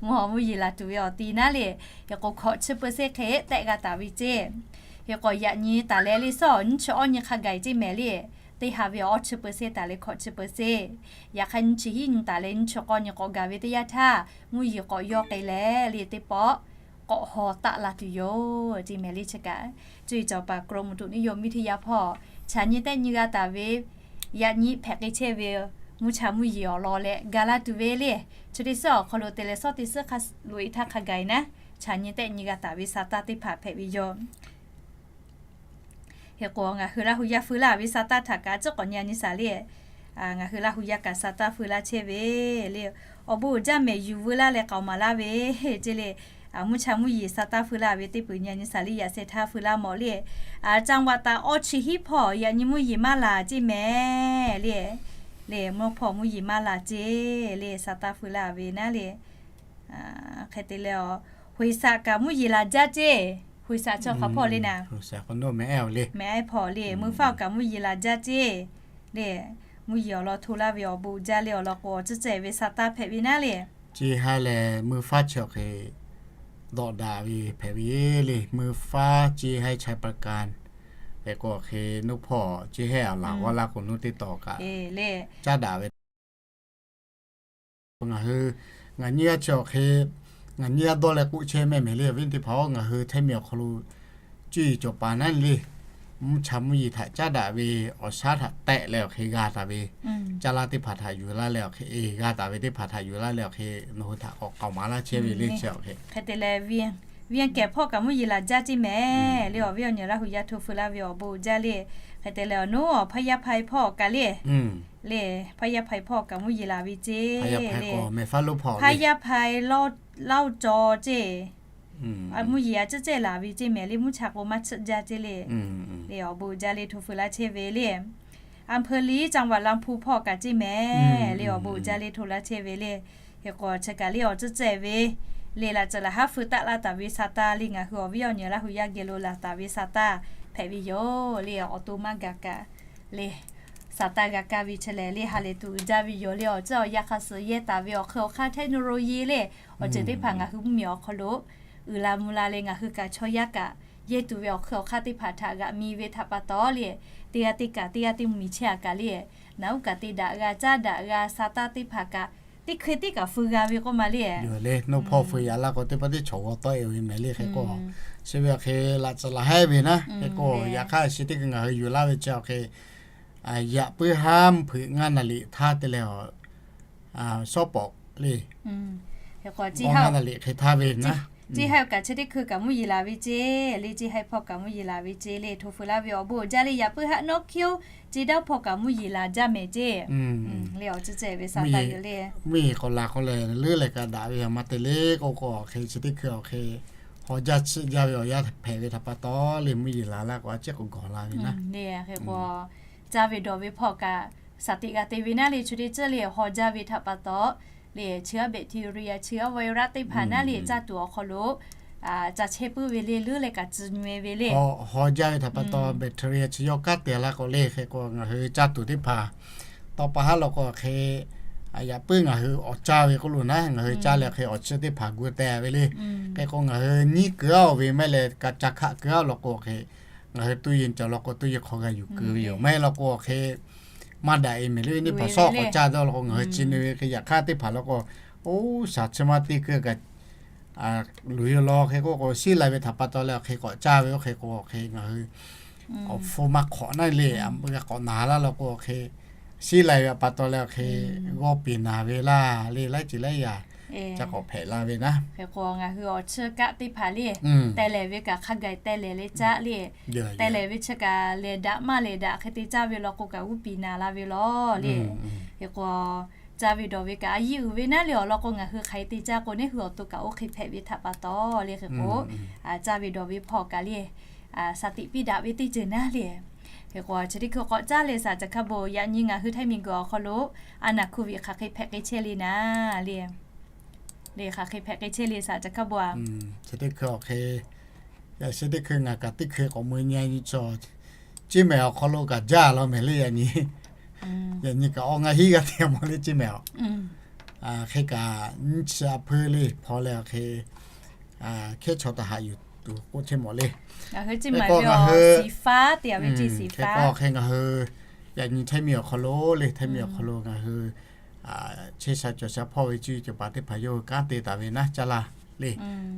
Mvuhˇ haw mvuhˇ yeˬ laˬ tuˬ ve awˬ te naˉ le, hk'e k'o hkawꞈ chi เปอร์เซ็นต์ hk'e tehˆ g'a taˍ ve ceˇ. Hk'e k'o yaꞈ nyi taˍ leh le sawˉ nyiˇ chi awˇ nyi hk'a gaˬ-e ceˇ mehˍ le. Teˇ ha ve awˬ awˇ chi เปอร์เซ็นต์ taˍ leh hkawꞈ chi เปอร์เซ็นต์, yaꞈ hk'aˇ nyiˇ chi hiˉ nyi taˍ leh nyiˇ chi k'awˇ nyi k'awꞈ gaˬ ve teˇ yanˇ htaˇ, mvuhˇ yeˬ k'awꞈ yawˇ k'ai leh le teˇ pawˆ k'awꞈ haw taˆ la tuˬ yoˬ ceˇ mehˍ le. Chi kaꞈ cuˇ yiˍ cawˬ paˍ กรมอุตุนิยมวิทยา hpawˇ chaꞈ nyi tehˆ nyi g'a taˍ ve, yaꞈ nyi hpehꞈ k'ai chehˇ ve mvuhˇ cha mvuhˇ yeˬ awˬ lawn leh ga laˇ tuˬ ve le. Chi teˇ suhˉ awˬ hk'aw lo te leh sawˉ teˇ suhˉ hk'a loꞈ-e htaˇ hk'a gaˬ-e naˉ, chaꞈ nyi tehˆ nyi g'a taˍ ve sa taˇ teˇ hpaˍ hpehꞈ ve yoˬ. Hk'e k'o ngaˬ hui Laˇ hu yaˇ feu laˇ ve sa taˇ htaꞈ kaꞈ ciˉ k'awꞈ nyi a nyi shaˍ le. Ngaˬ hui Laˇ hu yaˇ kaꞈ sa taˇ feu laˇ chehˇ ve le. Awˬ bon uiˍ jaˇ mehˍ yuˬ veu laˇ leh k'aoˍ maˍ laˇ ve ceˇ le. Mvuhˇ cha mvuhˇ yeˬ sa taˇ feu laˇ ve teˇ peuˬ nyi a nyi shaˍ le, yaꞈ sheh htaˇ feu laˇ mawˬ le. จังหวัด taꞈ awˇ chi hiˉ hpawˇ yaꞈ nyi mvuhˇ yeˬ maˇ laˬ ceˇ mehˍ le. Le mvuhˇ hpawˇ mvuhˇ yeˬ maˇ laˬ ceˇ le, sa taˇ feu laˇ ve naˉ le. Hk'e te leh, บริษัท kaꞈ mvuhˇ yeˬ laˬ jaˇ ceˇ. บริษัท chi hk'a hpawˇ le naˉ, mehˍ ehˉ hpawˇ le, mvuhˇ faˇ awˬ kaꞈ mvuhˇ yeˬ laˬ jaˇ ceˇ le. Mvuhˇ yeˬ awˬ lawn hto laˇ ve awˬ bon jaˇ le awˬ lawn k'o, awˬ tcuhˉ cehˬ ve sa taˇ hpehꞈ ve naˉ le. Ceˇ haiˉ leh mvuhˇ faˇ chi awˬ hk'e dawꞈ daꞈ ve hpehꞈ ve le. Mvuhˇ faˇ ceˇ haiˉ ไชยปราการ hk'e k'o hk'e, nuˇ hpawˇ ceˇ haiˉ awˬ laˬ g'awˇ laˇ k'o nuˇ teˇ taw kaꞈ caˉ daꞈ ve. Ngaˬ hui ngaˬ nyiˇ g'aˇ chi awˬ hk'e, ngaˬ nyiˇ g'aˇ dawˇ leh k'oˆ chehˇ mehˍ mehˍ le, awˬ viˉ teˇ hpaˍ-oˬ, ngaˬ hui Htaiˇ miˬ awˬ hk'aw lo cuˇ yiˍ cawˬ paˍ naˉ le, mvuhˇ cha mvuhˇ yeˬ htaꞈ caˉ daꞈ ve awˬ shaˉ htaꞈ tehˆ leh awˬ hk'e g'a taˍ ve, caˇ laˇ teˇ hpaˍ htaꞈ yuˬ laˇ leh awˬ hk'e, g'a taˍ ve teˇ hpaˍ htaꞈ yuˬ laˇ leh awˬ hk'e, nawˬ hui htaꞈ k'awꞈ k'aoˍ maˍ laˇ chehˇ ve le chi awˬ hk'e. Hk'e te leh, เวียงแก่น hpawˇ kaꞈ mvuhˇ yeˬ laˬ jaˇ ceˇ mehˍ le, awˬ viˉ awˬ nyi Laˇ hu yaˇ hto feu laˇ ve awˬ bon jaˇ le. Hk'e te leh, awˬ nuˉ awˬ พญาไพร hpawˇ kaꞈ le, le พญาไพร hpawˇ kaꞈ mvuhˇ yeˬ laˬ ve ceˇ le. พญาไพร Laoˇ caw ceˇ, mvuhˇ yeˬ a ciˉ cehˇ laˬ ve ceˇ mehˍ le, mvuhˇ cha k'o maˇ chiˆ jaˇ ceˇ le. Le awˬ bon jaˇ le hto feu laˇ chehˇ ve le. อำเภอลี จังหวัดลำพู hpawˇ kaꞈ ceˇ mehˍ le, awˬ bon jaˇ le hto laˇ chehˇ ve le. Hk'e k'o chi kaꞈ le awˬ tcuhˉ cehˬ ve le, laꞈ tcuhˉ laꞈ haˉ feu taˆ laˇ taˍ ve sa taˇ le, ngaˬ hui awˬ viˉ awˬ nyi Laˇ hu yaˇ geh lo laˬ taˍ ve sa taˇ hpehꞈ ve yoˬ le. Awˬ to maˇ gaˬ kaꞈ le, sa taˇ g'a kaˇ ve chi lehˬ le, ha lehˬ tuˬ uiˍ jaˇ ve yoˬ le. Awˬ tcuhˉ awˬ yanˇ hk'a suh yehˇ taˍ ve awˬ hk'e awˬ hk'aˇ เทคโนโลยี le, awˬ ceuˬ teˇ hpaˍ ngaˬ hui mvuhˇmiˬ awˬ hk'aw lo uiˍ la mvuh la leh ngaˬ hui kaꞈ chaw yaˇ kaꞈ yehˇ tuˬ ve awˬ hk'e awˬ hk'aˇ teˇ hpaˍ htaꞈ g'aꞈ mi ve htaꞈ pa taw le, teˇ g'aˇ teˇ kaꞈ teˇ g'aˇ teˇ mvuhˇmiˬ chehˇ a kaꞈ le, naˬ uˉ kaꞈ te daꞈ g'a caˉ daꞈ g'a sa taˇ teˇ hpaˍ kaꞈ teˇ hkui teˇ kaꞈ feu g'a ve k'oˆ ma le. Yoˬ le, nuˇ hpawˇ feu yaꞈ laˇ k'o teˇ pawˆ teˇ chaw g'aw tawˆ e ve mehˍ le. Hk'e k'o, chi ve awˬ hk'e laꞈ tcuhˉ laꞈ haˉ ve naˉ, hk'e k'o yaꞈ hk'aˇ chi teˇ hkui ngaˬ hui yuˬ laˇ ve chi awˬ hk'e, yaꞈ puiˉ haˉ mvuhˇ hpeuꞈ ngaˇ naˍ liꞈ htaˇ te leh, shawˉ pawˍ le, ngaˇ naˍ liꞈ hk'e htaˇ ve naˉ, ceˇ haiˉ kaꞈ chi teˇ hkui kaꞈ mvuhˇ yeˬ laˬ ve ceˇ le, ceˇ haiˉ hpawˇ kaꞈ mvuhˇ yeˬ laˬ ve ceˇ le, hto feu laˇ ve awˬ bon jaˇ le. Yaꞈ puiˉ haˉ nawˉ hkiˇ-oˆ, ceˇ daꞈ hpawˇ kaꞈ mvuhˇ yeˬ laˬ jaˇ mehˍ ceˇ le. Awˬ tcuhˉ cehˬ ve sa taˇ yoˬ le. Mvuhˇ yeˬ k'awꞈ laˬ k'o lehˬ, leuˉ leh kaꞈ daꞈ ve yoˬ maˇ te le k'oˆ k'o, awˬ hk'e chi teˇ hkui awˬ hk'e haw jaˇ chiˆ jaˇ ve awˬ yanˇ hpehꞈ ve htaꞈ pa taw le, mvuhˇ yeˬ laˬ laˇ k'o a ciˉ k'awꞈ gawˬ la ve naˉ. Hk'e k'o, caˇ ve dawˬ ve hpawˇ kaꞈ shaˍ tiꞈ g'a te ve naˉ le, chi teˇ ceuˬ le haw jaˇ ve htaꞈ pa taw le, chi g'aˇ แบคทีเรีย chi g'aˇ ไวรัส teˇ hpaˍ naˉ le caˇ tuˬ awˬ hk'aw lo caˇ chehˇ puiˉ ve le, leuˉ leh kaꞈ tcuh nyi ve le. Haw jaˇ ve htaꞈ pa taw แบคทีเรีย chi yawˇ kanˉ te laˇ k'o le, hk'e k'o ngaˬ hui caˇ tuˬ teˇ hpaˍ tawˇ pa haˉ law k'o hk'e, yaꞈ puiˉ ngaˬ hui awˬ caˇ ve k'oˆ lo naˉ, ngaˬ hui caˇ leh hk'e awˬ chi teˇ hpaˍ gu teh ve le. Hk'e k'o ngaˬ hui nyiˉ keu-a ve maˇ heˆ leh, ka ca hkaˆ keu-a law k'o hk'e, ngaˬ hui ตู้เย็น cawˬ law k'o ตู้เย็น hk'aw g'a yuˬ keu ve yoˬ. Maˇ heˆ law k'o hk'e, maˇ daꞈ e mehˍ le, neˇ hpaˍ shawˉ k'awꞈ caˇ dawˇ law k'o ngaˬ hui ci nyi ve hk'e, yaꞈ hk'aˇ teˇ hpaˍ law k'o, oˇ shaˍ chi maˇ te keu kaꞈ luˬ yoˬ law hk'e k'oˆ k'o, shiˉ lai ve htaꞈ pa taw leh awˬ hk'e k'awꞈ caˇ ve oˇ hk'e k'o, awˬ hk'e ngaˬ hui awˬ hpu maˇ hk'awꞈ naˉ le, g'a k'awꞈ naˍ laˇ law k'o awˬ hk'e, shiˉ lai ve htaꞈ pa taw leh awˬ hk'e g'awˇ piˍ naˍ ve laˇ le, laiˉ ceuˬ laiˉ yaꞈ Ca k'awꞈ hpehꞈ la ve naˉ. Hk'e k'o ngaˬ hui awˬ chiˇ kaˆ teˇ hpaˍ le, teh lehˬ ve kaꞈ hk'a gaˬ teh lehˬ le caˆ le. Teh lehˬ ve chi kaꞈ lehˬ daꞈ maˇ lehˬ daꞈ hk'e te caˇ ve law k'o kaꞈ g'uˇ piˍ naˍ la ve law le. Hk'e k'o caˇ ve dawˬ ve kaꞈ a yiˇ uiˍ ve naˉ le awˬ lawn k'o ngaˬ hui hk'aˬ hk'e te caˇ k'o neˇ hui awˬ to kaꞈ oˇ hk'e hpehꞈ ve htaꞈ pa taw le. Hk'e k'o caˇ ve dawˬ ve hpawˇ kaꞈ le, shaˍ tiꞈ piˇ daꞈ ve teˇ ceuˬ naˉ le. Hk'e k'o chi teˇ hkui k'awꞈ caˇ le shaˍ ca hk'a beuꞈ yaꞈ nyi ngaˬ hui Htaiˇ miˬguiˬ awˬ hk'aw lo a naˍ hkuˇ viꞈ hk'aˬ hk'e hpehꞈ k'ai chehˇ le naˉ le. Le hk'aˬ hk'e hpehꞈ k'ai chehˇ le shaˍ ca hk'a beuꞈ a. Chi teˇ hkui awˬ hk'e, yaꞈ chi teˇ hkui ngaˬ kaꞈ teˇ hkui k'awꞈ mui nyi nyi chaw, Ceˇ mehˍ awˬ hk'aw lo kaꞈ jaˇ law mehˍ le yaꞈ nyi. Yaꞈ nyi kaꞈ awˬ ngaˬ hiˉ g'aˇ te mawˬ le Ceˇ mehˍ awˬ. Hk'e kaꞈ nyiˇ chi a hpeuˇ le hpaw leh awˬ hk'e, hkehˉ chaw taˍ haꞈ yuˬ tuˬ k'oˆ chehˇ mawˬ le. Hk'e k'o ngaˬ hui, hk'e k'o hk'e ngaˬ hui yaꞈ nyi Htaiˇ miˬ awˬ hk'aw lo le, Htaiˇ miˬ awˬ hk'aw lo ngaˬ hui chehˇ sha cawˬ sha hpawˇ ve cuˇ yiˍ cawˬ paˍ teˇ hpaˍ yawˇ hui kanˉ te taˍ ve naˉ caˇ laˇ le.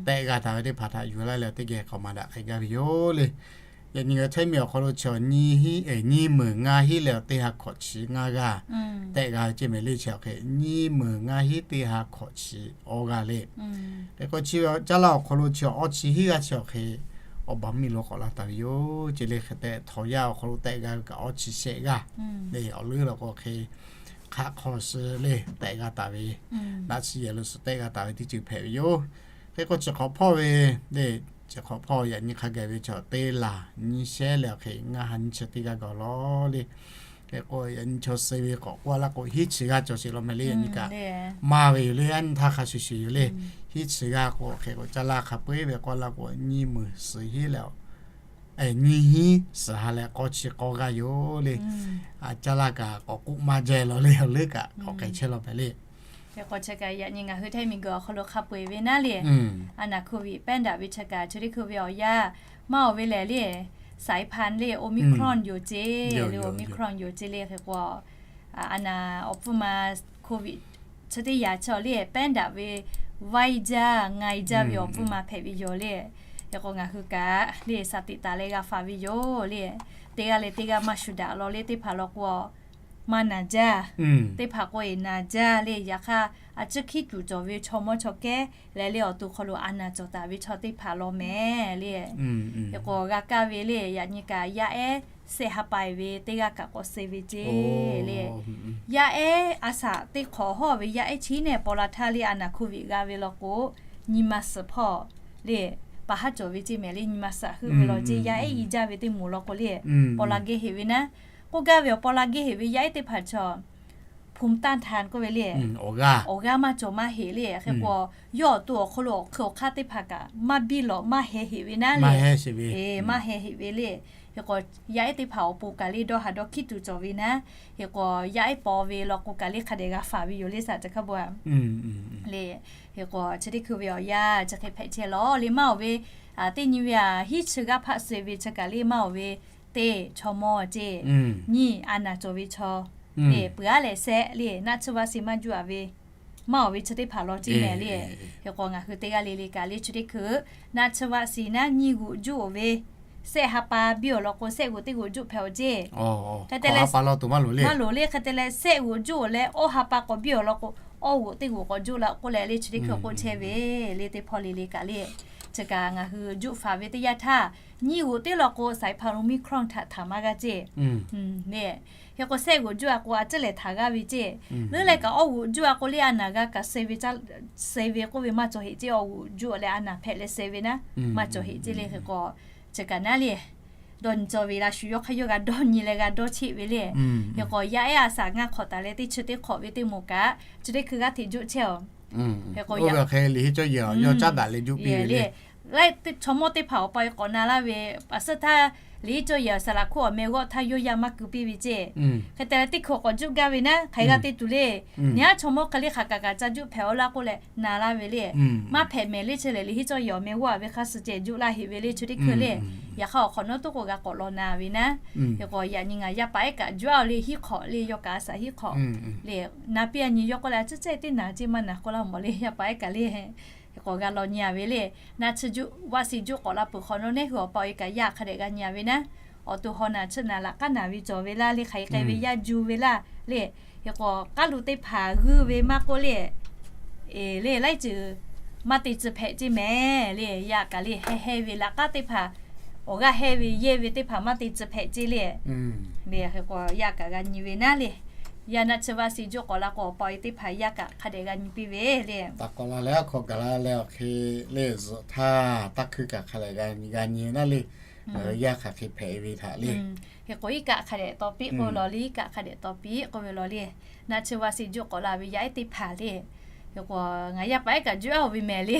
Tehˆ g'a taˍ ve teˇ hpaˍ htaꞈ yuˬ laˇ leh teˇ geh k'awꞈ maˍ daꞈ k'ai gaˇ ve yoˬ le. Yaꞈ nyi ngaˬ hui Htaiˇ miˬ awˬ hk'aw lo chi nyiˇ hiˉ, nyiˇ meunˍ ngaˇ hiˉ leh awˬ teˇ ha hkawꞈ chi ngaˇ g'aˇ tehˆ g'a ve Ceˇ mehˍ le chi awˬ hk'e nyiˇ meunˍ ngaˇ hiˉ teˇ ha hkawꞈ chi awˇ g'aˇ le. Hk'e k'o chi caˇ laˇ awˬ hk'aw lo chi awˇ chi hiˉ g'aˇ chi awˬ hk'e awˬ baˬ miˇ lo k'awꞈ la taˍ ve yoˬ. Ceˇ le hk'e tehꞈ htawnˍ yaˇ awˬ hk'aw lo tehˆ g'a ve kaꞈ awˇ chi shehˆ g'aˇ le. Awˬ leuˉ law k'o hk'e hk'aˆ hk'aw suh le tehˆ g'a taˍ ve, naˆ chi yehˬ lo suh tehˆ g'a taˍ ve teˇ ceuˬ hpehꞈ ve yoˬ. Hk'e k'o chi hk'awꞈ hpawˇ ve le, chi hk'awꞈ hpawˇ yaꞈ nyi hk'a gaˬ ve chaw teˇ laˬ nyiˇ shehˉ leh awˬ hk'e ngaˇ ha nyiˇ chi teˇ g'aˇ g'a law le. Hk'e k'o yaꞈ nyi chaw suh ve k'awꞈ k'oˆ laˇ k'o hiˉ chi g'aˇ cawˬ sheˍ law mehˍ le. Yaꞈ nyi kaꞈ maˇ ve yoˬ le, a nyi htaˇ hk'a shuˍ shuˍ yoˬ le. Hiˉ chi g'aˇ k'o hk'e k'o caˇ laˇ hk'a peu-eˬ ve k'oˆ laˇ k'o nyiˇ meunˍ suhˍ hiˉ leh nyiˇ hiˉ suhˍ ha leh k'awˇ chi k'awˇ g'aˇ yoˬ le. Caˇ laˇ kaꞈ k'awꞈ k'oˆ maˇ jehˇ law le, awˬ leuˉ kaꞈ k'awꞈ k'ai chehˇ law mehˍ le. Hk'e k'o chi kaꞈ yaꞈ nyi ngaˬ hui Htaiˇ miˬguiˬ awˬ hk'aw lo hk'a peu-eˬ ve naˉ le. A naˍ hkuˇ viꞈ pehˉ daꞈ ve chi kaꞈ chi teˇ hkui ve awˬ yanˇ maˇ oˬ ve lehˬ le, saiˍ hpaˇ le Omicron yoˬ ceˇ le, Omicron yoˬ ceˇ le. Hk'e k'o a naˍ awˬ pfuhˇ ma hkuˇ viꞈ chi teˇ yanˇ chi awˬ le pehˉ daꞈ ve vaiˇ jaˇ ngaiˇ jaˇ ve awˬ pfuhˇ ma hpehꞈ ve yoˬ le. Hk'e k'o ngaˬ hui kaꞈ le shaˍ tiꞈ taˍ leh g'a faˍ ve yoˬ le. Teˇ g'aˇ leh teˇ g'aˇ maˇ shuˍ daꞈ law le, teˇ hpaˍ law k'o maˇ naˬ jaˇ. Teˇ hpaˍ k'o eˬ naˬ jaˇ le. Yaꞈ hk'aˇ a ciˉ hkiˉ tuˬ cawˬ ve chaw mawˇ chaw kehˉ leh le awˬ to hk'aw lo a naˍ cawˬ taˍ ve chaw teˇ hpaˍ law mehˍ le. Hk'e k'o g'a kaˇ ve le, yaꞈ nyi kaꞈ yaˇ ehˉ sehˆ ha pa eˬ ve teˇ g'aˇ kaꞈ k'awꞈ suh ve ceˇ le. Yaˇ ehˉ a shaꞈ teˇ hk'awꞈ hawˇ ve yaˇ ehˉ chi nehˬ paw la htaˇ le a naˍ hkuˇ viꞈ g'a ve law k'o nyi ma suhˍ hpawˇ le, pa haˉ cawˬ ve ceˇ mehˍ le. Nyi ma suhˍ heuˆ ve law ceˇ, yaˇ ehˉ i jaˇ ve teˇ moˍ law k'o le paw la geh heꞈ ve naˉ. K'oˆ gaˇ ve awˬ paw la geh heꞈ ve yaˇ ehˉ teˇ hpaˍ chaw hpu taˇ htan k'oˆ ve le, awˬ g'aˇ maˇ cawˬ maˇ heꞈ le. Hk'e k'o yawˇ awˬ to awˬ hk'aw lo awˬ hk'eun awˬ hk'aˇ teˇ hpaˍ kaꞈ maˇ biˇ lawꞈ maˇ heh heꞈ ve naˉ le. Maˇ heh heꞈ ve le. Hk'e k'o yaˇ ehˉ teˇ hpaˍ awˬ pon kaꞈ le dawˇ haˍ dawˇ hkiˉ tuˬ cawˬ ve naˉ. Hk'e k'o yaˇ ehˉ paw ve law k'o kaꞈ le hk'a dehꞈ g'a faˍ ve yoˬ le shaˍ ca hkaˇ bawˬ le. Hk'e k'o chi teˇ hkui ve awˬ yanˇ chi hk'e hpehꞈ chehˇ law le maˇ oˬ ve, teˇ nyi ve a hiˉ chi g'aˇ hpaˆ suh ve chi kaꞈ le maˇ oˬ ve, teˇ chaw mawˇ ceˇ, nyiˇ a naˍ cawˬ ve chaw le peuˬ aˉ leh sehˆ le naˆ tsuhˇ vaˆ si maˇ juˆ a ve maˇ oˬ ve chi teˇ hpaˍ law ceˇ mehˍ le. Hk'e k'o ngaˬ hui teˇ g'aˇ le le kaꞈ le chi teˇ hkui naˆ tsuhˇ vaˆ si naˉ nyiˇ g'uꞈ juˆ oˬ ve, sehˆ ha pa biˇ awˬ lawn k'o sehˆ g'uꞈ teˇ g'uꞈ juˆ hpehꞈ awˬ ceˇ. Hk'e te leh maˇ loˍ le, hk'e te leh sehˆ g'uꞈ juˆ oˬ leh awˇ ha pa k'awꞈ biˇ awˬ lawn k'o awˇ g'uꞈ teˇ g'uꞈ k'awꞈ juˆ la k'oˆ leh le chi teˇ hkui k'oˆ chehˇ ve le teˇ hpawˇ le le kaꞈ le. Chi kaꞈ ngaˬ hui juˆ faˍ ve teˇ yanˇ htaˇ nyiˇ g'uꞈ teˇ lawn k'o saiˍ hpaˇ Omicron htaꞈ htaꞈ maˇ g'aˇ ceˇ le. Hk'e k'o sehˆ g'uꞈ juˆ a k'o a ciˉ lehˬ htaꞈ g'aˇ ve ceˇ. Leuˉ leh kaꞈ awˇ g'uꞈ juˆ a k'o le a naˍ g'a kaꞈ suh ve, suh ve k'oˆ ve maˇ cawˬ heꞈ ceˇ. Awˇ g'uꞈ juˆ leh a naˍ hpehꞈ leh suh ve naˉ maˇ cawˬ heꞈ ceˇ le. Hk'e k'o chi kaꞈ naˉ le dawˇ nyi cawˬ ve laꞈ shuˍ yawˇ hk'aˇ yawˇ g'a dawˇ nyi leh g'a dawˇ cheˆ ve le. Hk'e k'o yaˇ ehˉ a shaꞈ ngaˇ hk'awꞈ taˍ leh teˇ chi teˇ hk'awꞈ ve teˇ moˍ kaꞈ chi teˇ hkui g'aˇ hteꞈ juˆ chehˇ a. Hk'e k'o yaꞈ hk'e liꞈ hiˉ cawˇ yehˬ yawˇ caˉ daꞈ leh juˆ piˇ ve le. Laiˉ teˇ chaw mawˇ teˇ hpaˍ awˬ pa e k'awꞈ na laˇ ve, a suhˉ htaˇ liꞈ hiˉ cawˇ yehˬ awˬ shaˍ laꞈ hkuˇ awˬ meh g'awˆ htaˇ yawˇ yaˇ maˇ keu piˇ ve ceˇ. Hk'e te leh teˇ hkui k'awꞈ juˆ gaˇ ve naˉ hk'aˬ hk'e g'a te tuˬ le. Nyi haˉ chaw mawˇ hk'e le hk'aˬ kaꞈ kaꞈ ca juˆ hpehꞈ aw laˇ k'oˆ leh na laˇ ve le. Maˇ hpehꞈ mehˍ le chi lehˬ liꞈ hiˉ cawˇ yehˬ awˬ meh g'awˆ a ve hk'a suh ceh juˆ laˇ heꞈ ve le chi teˇ hkui le. Yaꞈ hk'aˇ awˬ hk'awꞈ nawˉ toˉ k'o g'a k'awꞈ law na ve naˉ. Hk'e k'o yaꞈ nyi ngaˬ yaˇ paˍ ehˉ kaꞈ juˆ a le hiˉ hk'awꞈ le yawˇ kaꞈ a shaꞈ hiˉ hk'awꞈ le na piˇ a nyi yawˇ k'oˆ leh a ciˉ cehˇ teˇ naˍ ceˇ maˇ naˍ k'oˆ laˇ mawˬ le yaˇ paˍ ehˉ kaꞈ le. Hk'e k'o g'a law nyi a ve le. Naˆ tsuhˇ juˆ vaˆ si juˆ k'awꞈ la peuˬ hk'awꞈ nawˉ neˉ hui awˬ pa awˬ e kaꞈ yaˇ hk'a dehꞈ g'a nyi a ve naˉ. Awˬ to haw naˬ tsuhˇ naˬ laꞈ k'aˉ naˬ ve cawˬ ve laˇ le hk'aˬ hk'e k'ai ve yaˇ ju ve laˇ le. Hk'e k'o k'aˉ lu teˇ hpaˍ g'uiˇ ve maˇ k'oˆ le, Eˬ le, laiˉ ceuˬ maˇ te tcuh hpehꞈ ceˇ mehˍ le. Yaˇ kaꞈ le, heh heh ve laꞈ k'aˉ teˇ hpaˍ, awˬ g'aˇ heh ve yehˇ ve teˇ hpaˍ maˇ te tcuh hpehꞈ ceˇ le. Eˬ, hk'e k'o yaˇ kaꞈ g'a nyi ve naˉ le. Yaˇ naˆ tsuhˇ vaˇ se juˆ k'awꞈ la k'o, awˬ pa awˬ e teˇ hpaˍ yaˇ kaꞈ hk'a dehꞈ g'a nyi piˇ ve le. Taˍ k'awꞈ la leh aˉ hk'aw gaˬ la leh awˬ hk'e le, zuhꞈ htaˇ taˇ hkui kaꞈ hk'a dehꞈ g'a nyi, g'a nyi naˉ le. Ngaˬ hui yaˇ hk'aˬ hk'e hpehꞈ ve htaꞈ le. Hk'e k'o iˉ kaˆ hk'a dehꞈ taw piˇ k'oˆ ve law le, iˉ kaˆ hk'a dehꞈ taw piˇ k'oˆ ve law le. Naˆ tsuhˇ vaˇ se juˆ k'awꞈ la ve yaˇ ehˉ teˇ hpaˍ le. Hk'e k'o ngaˬ yaˇ paˍ ehˉ kaꞈ juˆ aˉ-oˬ ve mehˍ le.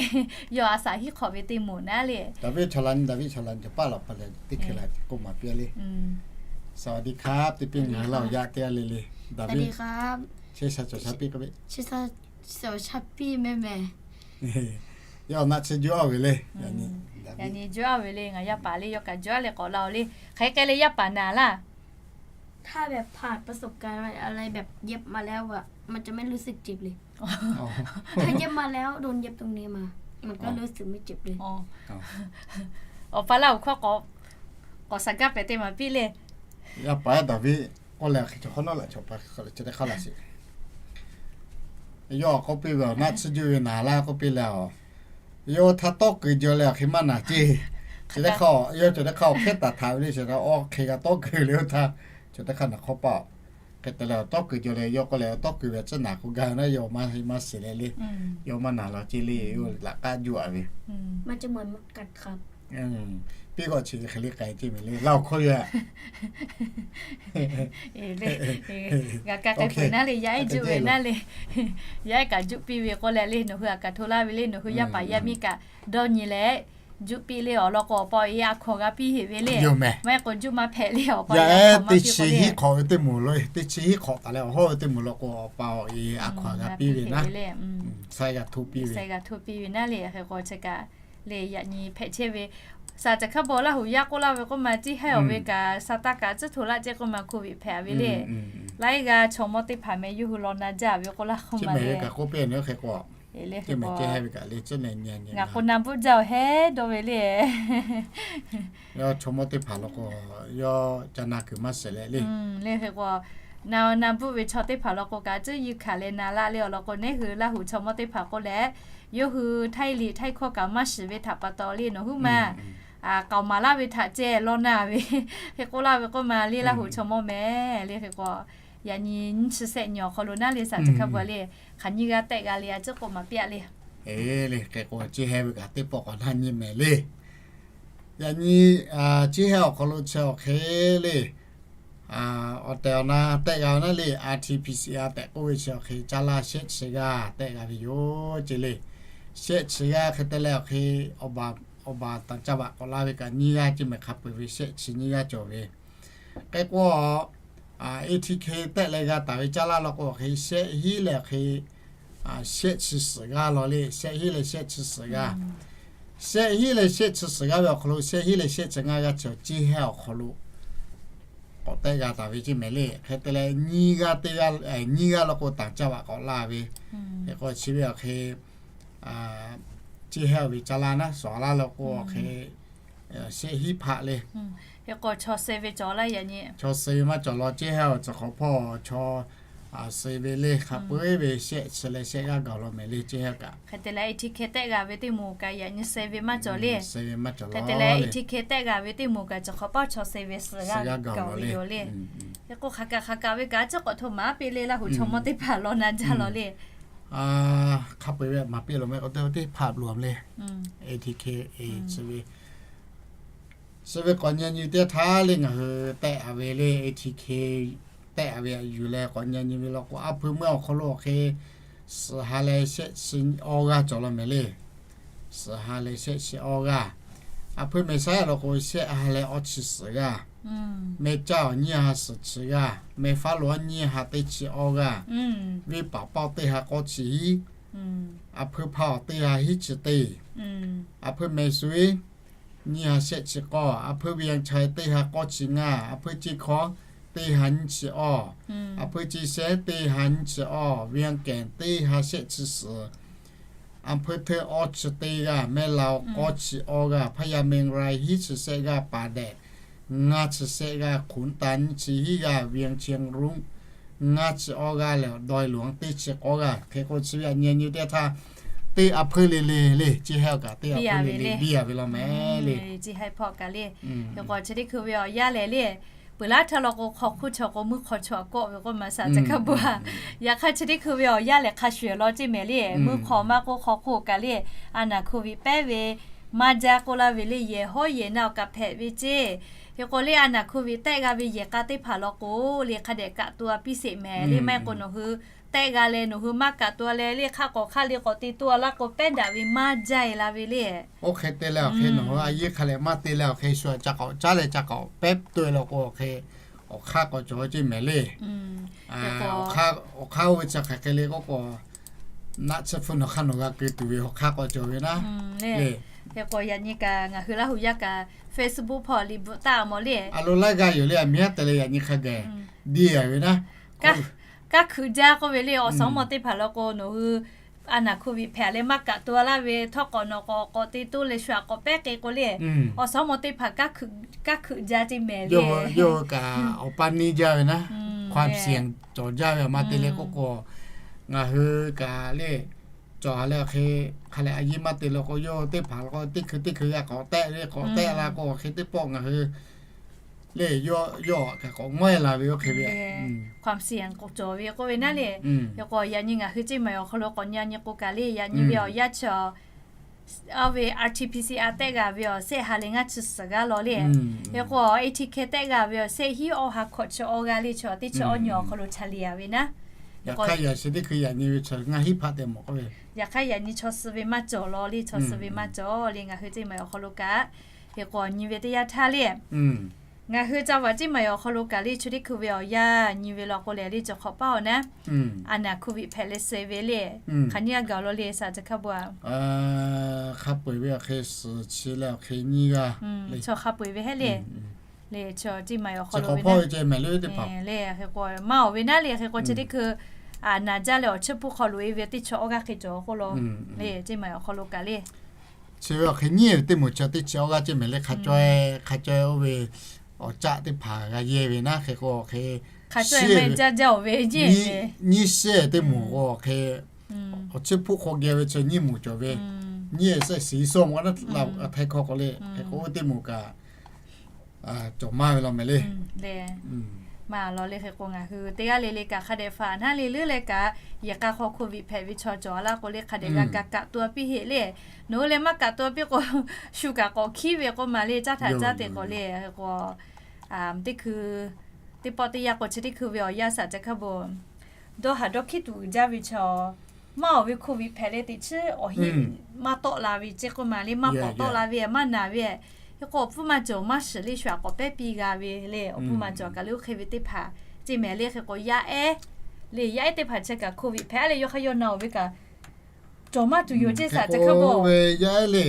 Yawˇ a shaꞈ hiˉ hk'awꞈ ve teˇ moˍ naˉ le. Daˍviˆ chaw la nyi, Daˍviˆ chaw la nyi, cawˬ paˆ lawˬ pa leh teˇ hkeh la k'oˆ maˍ piˇ le. สวัสดีครับ teˇ piˇ ngaˬ hui laˇ-oˬ yaˇ teˇ g'aˇ le le. Daˍviˆ, shehˇ sha cawˬ sha piˇ k'oˆ ve. Shehˇ sha cawˬ sha piˇ mehˍ mehˍ. Yawˇ naˆ tsuhˇ juˆ aˉ-oˬ ve le. Yaꞈ nyi juˆ aˉ-oˬ ve le, ngaˬ yaˇ paˍ le yawˇ kaꞈ juˆ aˉ leh k'awꞈ la-oˬ le. Hk'e k'ai leh yaˇ paˍ naˍ laˇ. ถ้าแบบผ่านประสบการณ์อะไรแบบเจ็บมาแล้วอะ มันจะไม่รู้สึกเจ็บเลย ถ้าเจ็บมาแล้ว โดนเย็บตรงนี้มา มันก็รู้สึกไม่เจ็บเลย Awˬ pa laˇ-oˬ hkawˇ k'awꞈ shaˍ gaˇ pehˍ te maˍ piˇ le. Yaˇ paˍ ehˉ Daˍviˆ k'oˆ leh hk'e cawˬ hk'awˇ nawˉ laꞈ cawˬ pa hk'e leh chi teˇ hk'aˇ laꞈ sheˍ. Yawˇ k'oˆ piˇ ve, awˬ naˆ tsuhˇ juˆ ve naˍ laˇ k'oˆ piˇ leh, yawˇ htaˇ tawˇ kuiˬ jaw leh awˬ hk'e maˇ naˍ ceˇ. Chi teˇ hk'aˇ yawˇ cawˬ teˇ hk'aˇ awˬ hkehˉ taˍ htaꞈ ve le, chi htaꞈ awˬ hk'e g'a tawˇ kuiˬ le oˇ htaˇ, cawˬ teˇ hk'aˇ naˍ hk'awˇ paˆ-oˬ. Hk'e te leh tawˇ kuiˬ jaw leh yawˇ k'oˆ leh, tawˇ kuiˬ ve tcuhˉ naˍ k'o gaˇ ve naˉ yawˇ maˇ heˆ maˇ shiˍ leh le. Yawˇ maˇ naˍ la ceˇ le, yawˇ laꞈ k'aˉ juˆ-a ve. Piˇ k'awꞈ chi hk'e le k'ai ceˇ mehˍ le, laˇ-oˬ hkawˇ yaˇ. G'a ka k'ai peuˬ naˉ le, yaˇ ehˉ juˆ ve naˉ le. Yaˇ ehˉ kaꞈ juˆ piˇ ve k'oˆ leh le, nawˬ hui aꞈ kaꞈ hto laˇ ve le, nawˬ hui yaˇ paˍ yaˇ miˇ kaꞈ dawˇ nyi leh juˆ piˇ le awˬ lawn k'o, awˬ pa awˬ e a hkaw g'a piˇ heˆ ve le. Maˇ heˆ k'o juˆ maˇ hpehꞈ le, awˬ pa awˬ e a hkaw maˇ piˇ k'oˆ le. Yaˇ ehˉ teˇ chi hiˉ hk'awꞈ ve teˇ moˍ lo, teˇ chi hiˉ hk'awꞈ taˍ leh awˬ hawˉ ve teˇ moˍ lo k'o, awˬ pa awˬ e a hkaw g'a piˇ ve naˉ. Saiˉ g'a hto piˇ ve, saiˉ g'a hto piˇ ve naˉ le. Hk'e k'o chi kaꞈ le yaꞈ nyi hpehꞈ chehˇ ve, saˍ caˬ hk'aˇ baw Laˇ huˍ yaˇ k'oˆ laˇ ve k'oˆ ma, ceˇ hehˇ awˬ ve kaꞈ sa taˇ kaꞈ tcuhˉ hto laˇ ceˇ k'oˆ ma, โควิด hpehꞈ ve le. Laiˉ g'aˇ chaw mawˇ teˇ hpaˍ meh yawˇ hui law na jaˇ ve k'oˆ laˇ k'oˆ ma le. Ngaˬ k'o na bvuhˆ jaˇ-oˬ hehˉ dawˇ ve le. Yawˇ chaw mawˇ teˇ hpaˍ law k'o, yawˇ ca na kuiˬ maˇ shiˍ leh le. Le hk'e k'o, na na bvuhˆ ve chaw teˇ hpaˍ law k'o kaꞈ tcuhˉ yuˬ hkanˍ leh na laˇ le awˬ lawn k'o, neˉ hui Laˇ huˍ chaw mawˇ teˇ hpaˍ k'oˆ leh, yawˇ hui htaiˇ liꞈ htaiˇ hkawˇ kaꞈ maˇ shiˍ ve htaꞈ pa taw le, nawˬ huiˉ ma k'aoˍ maˍ laˇ ve htaꞈ ceh law na ve hk'e k'oˆ laˇ ve k'oˆ ma le, Laˇ huˍ chaw mawˇ meh le. Hk'e k'o, yaꞈ nyi nyiˇ chi sehˆ nyi awˬ hk'aw lo naˉ le, saˍ caˬ hk'aˇ baw le, hk'aˬ nyiˇ g'aˇ tehˆ g'a le a ciˉ k'oˆ maˍ piˇ-a le. Eˬ le, hk'e k'o ceˇ hehˇ ve kaꞈ teˇ pawˆ k'awꞈ naˇ nyi mehˍ le. Yaꞈ nyi ceˇ hehˇ awˬ hk'aw lo chi awˬ hk'e le, awˬ tehˬ awˬ na tehˆ g'a naˉ le, R T P C R tehꞈ k'oˆ ve chi awˬ hk'e caˇ laˇ shehˆ chi g'aˇ tehˆ g'a ve yoˬ ceˇ le. Shehˆ chi g'aˇ hk'e te leh awˬ hk'e, awˬ baˬ tanˍ caˇ vaꞈ k'awꞈ la ve kaꞈ nyiˇ g'aˇ ceˇ mehˍ, hk'a peu-eˬ ve shehˆ chi nyiˇ g'aˇ cawˬ ve. K'e k'o, A T K tehˆ leh g'a taˍ ve caˇ laˇ law k'o, awˬ hk'e shehˆ hinˉ leh awˬ hk'e shehˆ chi suhˍ g'aˇ law le, shehˆ hinˉ leh shehˆ chi suhˍ g'aˇ. Shehˆ hinˉ leh shehˆ chi suhˍ g'aˇ ve awˬ hk'aw lo shehˆ hinˉ leh shehˆ chi ngaˇ g'aˇ chi ceˇ hehˇ awˬ hk'aw lo k'awꞈ tehˆ g'a taˍ ve ceˇ mehˍ le. Hk'e te leh nyiˇ g'aˇ teˇ g'aˇ, nyiˇ g'aˇ law k'o tanˍ caˇ vaꞈ k'awꞈ laˇ ve. Hk'e k'o chi ve awˬ hk'e ceˇ hehˇ ve caˇ laˇ naˉ, suhˍ laˇ law k'o awˬ hk'e shehˆ hinˉ hpaˆ le. Hk'e k'o chaw suh ve cawˬ laˇ yaꞈ nyi, chaw suh ve maˇ cawˬ law, ceˇ hehˇ awˬ tcuh hk'awꞈ hpawˇ chaw suh ve le, hk'a peu-eˬ ve shehˆ chi leh shehˆ g'aˇ gaˬ law mehˍ le ceˇ hehˇ kaꞈ. Hk'e te leh A T K tehˆ g'a ve teˇ moˍ kaꞈ yaꞈ nyi suh ve maˇ cawˬ le. Suh ve maˇ cawˬ law, hk'e te leh A T K tehˆ g'a ve teˇ moˍ kaꞈ tcuh hk'awꞈ hpawˇ chaw suh ve suhˍ g'aˇ gaˬ ve yoˬ le. Hk'e k'o hk'aˬ kaꞈ hk'aˬ kaꞈ ve kaꞈ a ciˉ k'awꞈ hto maˍ piˇ le, Laˇ huˍ chaw mawˇ teˇ hpaˍ law na jaˇ law le. Hk'a peu-eˬ ve maˍ piˇ lo meh k'o teˇ teˇ hpaˍ loˬ le. A T K suh ve, suh ve k'awꞈ nyi nyi teˇ htaˇ le ngaˬ hui tehˆ a ve le, A T K tehˆ a ve yuˬ leh k'awꞈ nyi nyi ve law k'o, a hpui meuˇ awˬ hk'aw lo awˬ hk'e suhˍ ha leh shehˆ chi awˇ g'aˇ cawˬ law mehˍ le. Suhˍ ha leh shehˆ chi awˇ g'aˇ. A hpui meh saiˉ law k'o shehˆ ha leh awˇ chi suhˍ g'aˇ. Meh caˇ awˬ nyiˇ ha suhˍ chi g'aˇ, meh faˉ lo awˬ nyiˇ ha teˇ chi awˇ g'aˇ. Venˇ paˍ paˇ teˇ ha k'awˇ chi hiˉ. A hpui hpaˇ awˬ teˇ ha hiˉ chi teˇ. A hpui meh sui nyiˇ ha shehˆ chi k'awˇ, a hpui เวียงชัย teˇ ha k'awˇ chi ngaˇ, a hpui ceˇ hkawˇ teˇ ha nyiˇ chi awˇ, a hpui ceˇ sehˉ teˇ ha nyiˇ chi awˇ, เวียงแก่น teˇ ha shehˆ chi suhˍ, a hpui hteˇ awˇ chi teˇ g'aˇ, meh ลาว k'awˇ chi awˇ g'aˇ, พญาเมงราย hiˉ chi shehˆ g'aˇ, ป่าแดด ngaˇ chi shehˆ g'aˇ, ขุนตาล nyiˇ chi hiˉ g'aˇ, เวียงเชียงรุ้ง ngaˇ chi awˇ g'aˇ lehˬ, dawˇ loˍ-anˉ teˇ chi k'awˇ g'aˇ. Hk'e k'o chi ve yaꞈ nyi nyi teˇ htaˇ, teˇ a hpeuˇ le le le, chi heh awˬ kaꞈ teˇ a hpeuˇ le le biˇ a ve law mehˍ le. Chi heh hpawˇ kaꞈ le, hk'e k'o chi teˇ hkui ve awˬ yanˇ lehˬ le, peuˬ laˇ htaˇ law k'o hk'aw hk'oˆ chaw k'o meuˇ hk'aw chaw k'awˆ ve k'oˆ ma saˍ ca hkaˇ bu a. Yaꞈ hk'aˇ chi teˇ hkui ve awˬ yanˇ lehˬ hk'a shuˍ law ceˇ mehˍ le. Meuˇ hk'aw maˇ k'oˆ hk'aw hk'oˆ kaꞈ le, a naˍ โควิด pehˉ ve maˇ jaˇ k'oˆ laˇ ve le, yehˬ hawˉ yehˬ naˆ awˬ kaꞈ hpehꞈ ve ceˇ. Hk'e k'o le a naˍ โควิด tehˆ g'a ve yehˬ k'a teˇ hpaˍ law k'o le, hk'a dehꞈ kaꞈ to a piˇ sheˍ mehˍ le. Maˇ heˆ k'o nawˬ hui tehˆ g'a leh nawˬ hui maˇ kaꞈ to a leh le, hk'aˆ k'awꞈ hk'aˆ le k'awꞈ te to a laˇ k'o pehˉ daꞈ ve maˇ jaˇ e la ve le. Oˇ hk'e te leh awˬ hk'e nawˬ hui a yeˇ hk'a lehˬ maˇ te leh awˬ hk'e shu a ca k'awꞈ caˉ leh ca k'awꞈ pehˉ to e la k'o awˬ hk'e, awˬ hk'aˇ k'awꞈ cawˬ ceˇ mehˍ le. Awˬ hk'aˇ oˇ ve chi hk'aˬ hk'e le k'oˆ k'o, naˆ tsuhˇ hpfuhˇ nawˬ hk'aˇ nawˬ g'a keu tuˬ ve awˬ hk'aˇ k'awꞈ cawˬ ve naˉ le. Hk'e k'o yaꞈ nyi kaꞈ ngaˬ hui Laˇ huˍ yaˇ kaꞈ Facebook hpawˇ liꞈ bvuhꞈ taˆ a mawˬ le. A lo laiˉ g'aˇ yoˬ le, a miˇ haˉ te leh yaꞈ nyi hk'a gaˬ diˇ a ve naˉ. Kanˉ hkui jaˇ k'oˆ ve le, awˬ suhˍ awˬ mawˇ teˇ hpaˍ law k'o nawˬ hui a naˍ โควิด hpehꞈ leh maˇ kaꞈ to a laˇ ve htawˇ k'awꞈ nawˬ k'awꞈ k'awꞈ te to leh shu a k'awꞈ pehˉ k'e k'o le, awˬ suhˍ awˬ mawˇ teˇ hpaˍ kanˉ hkui jaˇ ceˇ mehˍ le. Yawˇ hui kaꞈ awˬ pa neˇ jaˇ ve naˉ, ความเสี่ยง cawˬ jaˇ ve a ma te leh k'oˆ k'o, ngaˬ hui kaꞈ le cawˬ leh awˬ hk'e, hk'a lehˬ a yeˇ maˇ te leh k'o yawˇ teˇ hpaˍ law k'o teˇ hkui teˇ hkui g'a k'awꞈ tehˆ le, k'awꞈ tehˆ la k'o awˬ hk'e teˇ pawˆ ngaˬ hui le yawˇ yawˇ kaꞈ k'awꞈ ngawehˇ la ve oˇ hk'e ve ความเสี่ยง k'awꞈ cawˬ ve k'oˆ ve naˉ le. Hk'e k'o yaꞈ nyi ngaˬ hui ceˇ maˬ awˬ hk'aw lo k'awꞈ nyi a nyi k'o kaꞈ le, yaꞈ nyi ve awˬ yanˇ chi awˬ ve RT-PCR tehˆ g'a ve awˬ sehˆ ha leh ngaˇ chi suhˍ g'aˇ law le. Hk'e k'o ATK tehˆ g'a ve awˬ sehˆ hiˉ awˇ ha hkawꞈ chi awˇ g'aˇ le, chi teˇ chi awˇ nyi awˬ hk'aw lo ca le a ve naˉ. Yaꞈ hk'aˇ yaꞈ shi teˇ hkui yaꞈ nyi ve chi ngaˇ hiˉ hpaˆ te mawˬ k'oˆ ve, yaꞈ hk'aˇ yaꞈ nyi chaw suh ve maˇ cawˬ law le, chaw suh ve maˇ cawˬ le ngaˬ hui ceˇ maˬ awˬ hk'aw lo kaꞈ. Hk'e k'o nyi ve teˇ yanˇ htaˇ le ngaˬ hui ca vaꞈ ceˇ maˬ awˬ hk'aw lo kaꞈ le chi teˇ hkui ve awˬ yanˇ nyi ve law k'o lehˬ le, cawˬ hk'awꞈ paˇ awˬ naˉ, a naˍ โควิด hpehꞈ leh suh ve le, hk'aˬ nyiˇ g'aˇ gaˬ law le saˍ ca hkaˇ bu a. Hk'a peu-eˬ ve awˬ hk'e suhˍ chi leh awˬ hk'e nyiˇ g'aˇ, chaw hk'a peu-eˬ ve hehˉ le. Le chi ceˇ maˬ awˬ hk'aw lo ve naˉ le, hk'e k'o maˇ awˬ ve naˉ le, hk'e k'o chi teˇ hkui a naˍ jaˇ leh awˬ chiˇ hpuˇ hk'aw loꞈ e ve teˇ chi awˇ g'aˇ hk'e cawˬ k'oˆ law le, ceˇ maˬ awˬ hk'aw lo kaꞈ le chi ve awˬ hk'e nyiˇ ve teˇ moˍ chi teˇ chi awˇ g'aˇ ceˇ mehˍ le, hk'a caweh hk'a caweh oˇ ve awˬ caˆ teˇ hpaˍ g'a yehˇ ve naˉ, hk'e k'o awˬ hk'e nyiˇ shehˆ teˇ moˍ k'o awˬ hk'e awˬ chiˇ hpuˇ hk'aw geh ve chi nyiˇ moˍ cawˬ ve, nyiˇ shehˆ shiˍ sawˇ mawˬ naˉ la htaiˍ hkawˇ k'o le, hk'e k'o oˇ teˇ moˍ kaꞈ cawˬ maˇ ve law mehˍ le. Maˇ law le, hk'e k'o ngaˬ hui teˇ g'aˇ le le kaꞈ hk'a dehꞈ faˍ naˉ le leuˉ leh kaꞈ, yehˬ k'a hk'aw โควิด hpehꞈ ve chaw cawˬ a laˇ k'o le hk'a dehꞈ g'a kaꞈ kaꞈ to a piˇ heˆ le. Nawˬ hui leh maˇ kaꞈ to a piˇ k'o, shu kaꞈ k'awꞈ hkiˉ ve k'oˆ ma le, caˇ htaꞈ caˇ te k'o le, hk'e k'o teˇ hkui teˇ pawˆ teˇ yanˇ k'o chi teˇ hkui ve awˬ yanˇ saˍ ca hkaˇ bu dawˇ haˍ dawˇ hkiˉ tuˬ uiˍ jaˇ ve chaw, maˇ awˬ ve โควิด hpehꞈ leh teꞈ chiˉ awˬ heˆ maˇ tawˆ la ve ceˇ k'oˆ ma le, maˇ pawˍ tawˆ la ve maˇ naˍ ve, hk'e k'o awˬ hpfuhˇ maˇ cawˬ maˇ shiˍ le, shu aꞈ k'awꞈ pehˉ piˇ g'a ve le, awˬ hpfuhˇ maˇ cawˬ kaꞈ le oˇ hk'e ve teˇ hpaˍ ceˇ mehˍ le, hk'e k'o yaˇ ehˉ le, yaˇ ehˉ teˇ hpaˍ chi kaꞈ โควิด hpehꞈ leh yawˇ hk'aˇ yawˇ na awˬ ve kaꞈ cawˬ maˇ tuˬ yoˬ ceˇ saˍ ca hkaˇ bu ve yaˇ ehˉ le.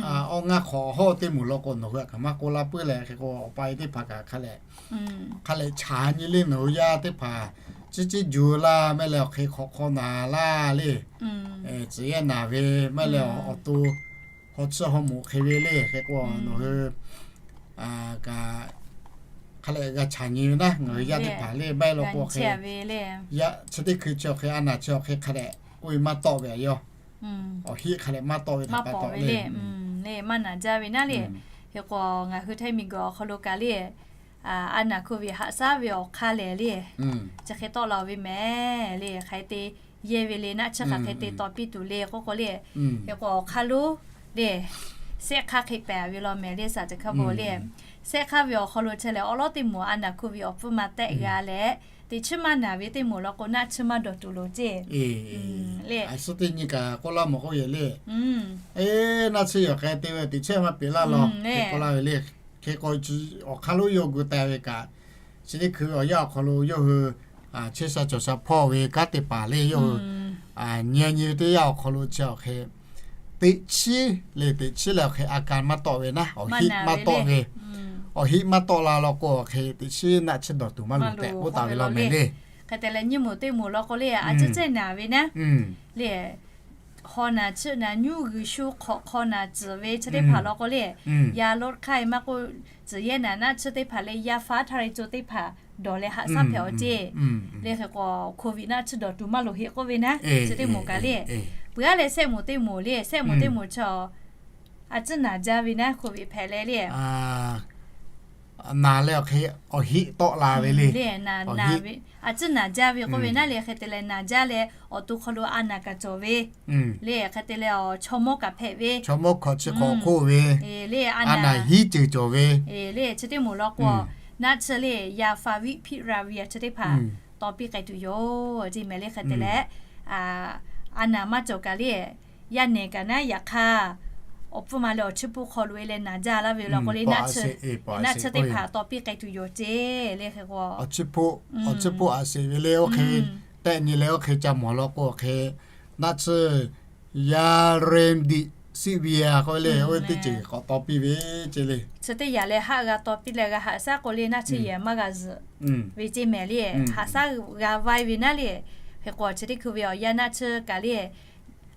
Awˬ ngaˇ hk'awꞈ hawˉ teˇ moˍ law k'o nawˬ hui aꞈ kaꞈ maˇ k'oˆ laˇ puiˉ leh, hk'e k'o awˬ pa e teˇ hpaˍ kaꞈ hk'a leh hk'a leh chaꞈ nyi le, nawˬ hui yaˇ teˇ hpaˍ ciˉ ciˉ juˬ laˇ mehˆ leh awˬ hk'e hk'awꞈ hk'aw naˍ laˇ le, tcuh yehˇ naˍ ve mehˆ leh awˬ to haw tsuhˇ haw moˍ hk'e ve le, hk'e k'o nawˬ hui kaꞈ hk'a leh g'a chaꞈ nyi ve naˉ, ngaˬ hui yaˇ teˇ hpaˍ le maˇ heˆ law k'o hk'e, yaˇ chi teˇ hkui chi awˬ hk'e a naˍ chi awˬ hk'e hk'a dehꞈ k'oˆ ve maˇ tawˆ ve a yoˬ. Awˬ heˆ hk'a leh maˇ tawˆ ve htaꞈ pa taw le, le maˇ naˍ jaˇ ve naˉ le. Hk'e k'o ngaˬ hui hteˇ miˬ guiˬ awˬ hk'aw lo kaꞈ le, a naˍ โควิด haꞈ shaˉ ve awˬ hk'aˇ lehˬ le, chi hk'e tawˆ la ve mehˍ le, hk'aˬ hk'e te yehˇ ve le, naˆ tsuhˇ hk'aˬ hk'e te taw piˇ tuˬ le k'oˆ k'o le, hk'e k'o awˬ hk'aˇ lonˉ le, sehˆ hk'aˇ hk'e pehˍ ve law mehˍ le saˍ ca hkaˇ bu le. Sehˆ hk'aˇ ve awˬ hk'aw lo chi lehˬ awˉ lawˉ teˇ moˍ a naˍ โควิด awˬ hpfuhˇ ma tehˆ g'a leh, teꞈ chiˉ maˇ naˍ ve teˇ moˍ law k'o naˆ tsuhˇ maˇ dawˬ tuˬ loˍ ceˇ le. A suhˉ teˇ nyi kaꞈ k'oˆ laˇ mawˬ k'oˆ ve le, eˬ naˆ tsuhˇ yawˬ k'ai te ve teꞈ chiˉ maˇ peꞈ laˇ law k'oˆ laˇ ve le. Hk'e k'o awˬ hk'aˇ lonˉ yawˇ gu teh ve kaꞈ, chi teˇ hkui awˬ yanˇ awˬ hk'aw lo yawˇ hui chehˇ sha cawˬ sha hpawˇ ve kanˉ te paˍ le yawˇ hui nyi nyi ve teˇ yanˇ awˬ hk'aw lo chi awˬ hk'e teꞈ chiˉ le, teꞈ chiˉ leh awˬ hk'e a ka maˇ tawˆ ve naˉ, awˬ heˆ maˇ tawˆ ve, awˬ heˆ maˇ tawˆ la law k'o awˬ hk'e teꞈ chiˉ naˆ tsuhˇ dawˬ tuˬ maˇ loˍ tehꞈ k'oˆ taˍ ve law mehˍ le. Hk'e te leh nyiˇ moˍ teˇ moˍ law k'o le a ciˉ cehˇ naˍ ve naˉ le, haw naˍ tsuhˆ naˍ nyuˇ g'uiˬ shu hk'awꞈ hk'aw naˍ tcuhˍ ve chi teˇ hpaˍ law k'o le, yaˇ lonˉ hk'aˇ maˇ k'oˆ, tcuhˍ yehˇ naˍ naˆ tsuhˇ teˇ hpaˍ leh yaˇ faˉ htaˇ re co teˇ hpaˍ dawˬ leh haꞈ shaˉ hpehꞈ awˬ ceˇ. Le hk'e k'o, Covid naˆ tsuhˇ dawˬ tuˬ maˇ loˍ heˆ k'oˆ ve naˉ, chi teˇ moˍ kaꞈ le, peuˬ aˉ leh sehˆ moˍ teˇ moˍ le, sehˆ moˍ teˇ moˍ chaw a ciˉ naˍ jaˇ ve naˉ, Covid hpehꞈ leh le, naˍ leh awˬ hk'e awˬ heˆ tawˆ la ve le, a ciˉ naˍ jaˇ ve k'oˆ ve naˉ le, hk'e te leh naˍ jaˇ leh awˬ to hk'aw lo a naˍ kaꞈ cawˬ ve le, hk'e te leh chaw mawˇ kaꞈ hpehꞈ ve, chaw mawˇ hk'awꞈ chi hk'awꞈ hk'oˆ ve le, a naˍ hiˉ ceuˬ cawˬ ve le. Chi teˇ moˍ law k'o, naˆ tsuhˇ le, yaˍ faˍ viˆ hpiˆ ra ve chi teˇ hpaˍ taw piˇ k'ai tuˬ yoˬ ceˇ mehˍ le. Hk'e te leh, a naˍ maˇ cawˬ kaꞈ le, yaˇ nehˬ kaꞈ naˉ, yaꞈ hk'aˇ awˬ pfuhˇ ma leh awˬ chiˇ pawˆ hk'aw lo e leh naˍ jaˇ laˇ ve law k'o le, naˆ tsuhˇ, naˆ tsuhˇ teˇ hpaˍ taw piˇ k'ai tuˬ yoˬ ceˇ le. Hk'e k'o, awˬ chiˇ pawˆ, awˬ chiˇ pawˆ a seˍ ve le, oˇ hk'e tehˆ nyi leh oˇ hk'e ca mawˬ law k'o, awˬ hk'e naˆ tsuhˇ yaˇ remdehꞈ siˆ ve a k'oˆ ve le, oˇ ve teˇ ceuˬ k'awꞈ taw piˇ ve ceˇ le. Chi teˇ yaꞈ leh haˆ g'a taw piˇ leh g'a haꞈ shaˉ k'o le, naˆ tsuhˇ yehˬ maˇ g'a zuhꞈ ve ceˇ mehˍ le. Haꞈ shaˉ g'a vaiˇ ve naˉ le. Hk'e k'o, chi teˇ hkui ve awˬ yaˇ naˆ tsuhˇ kaꞈ le,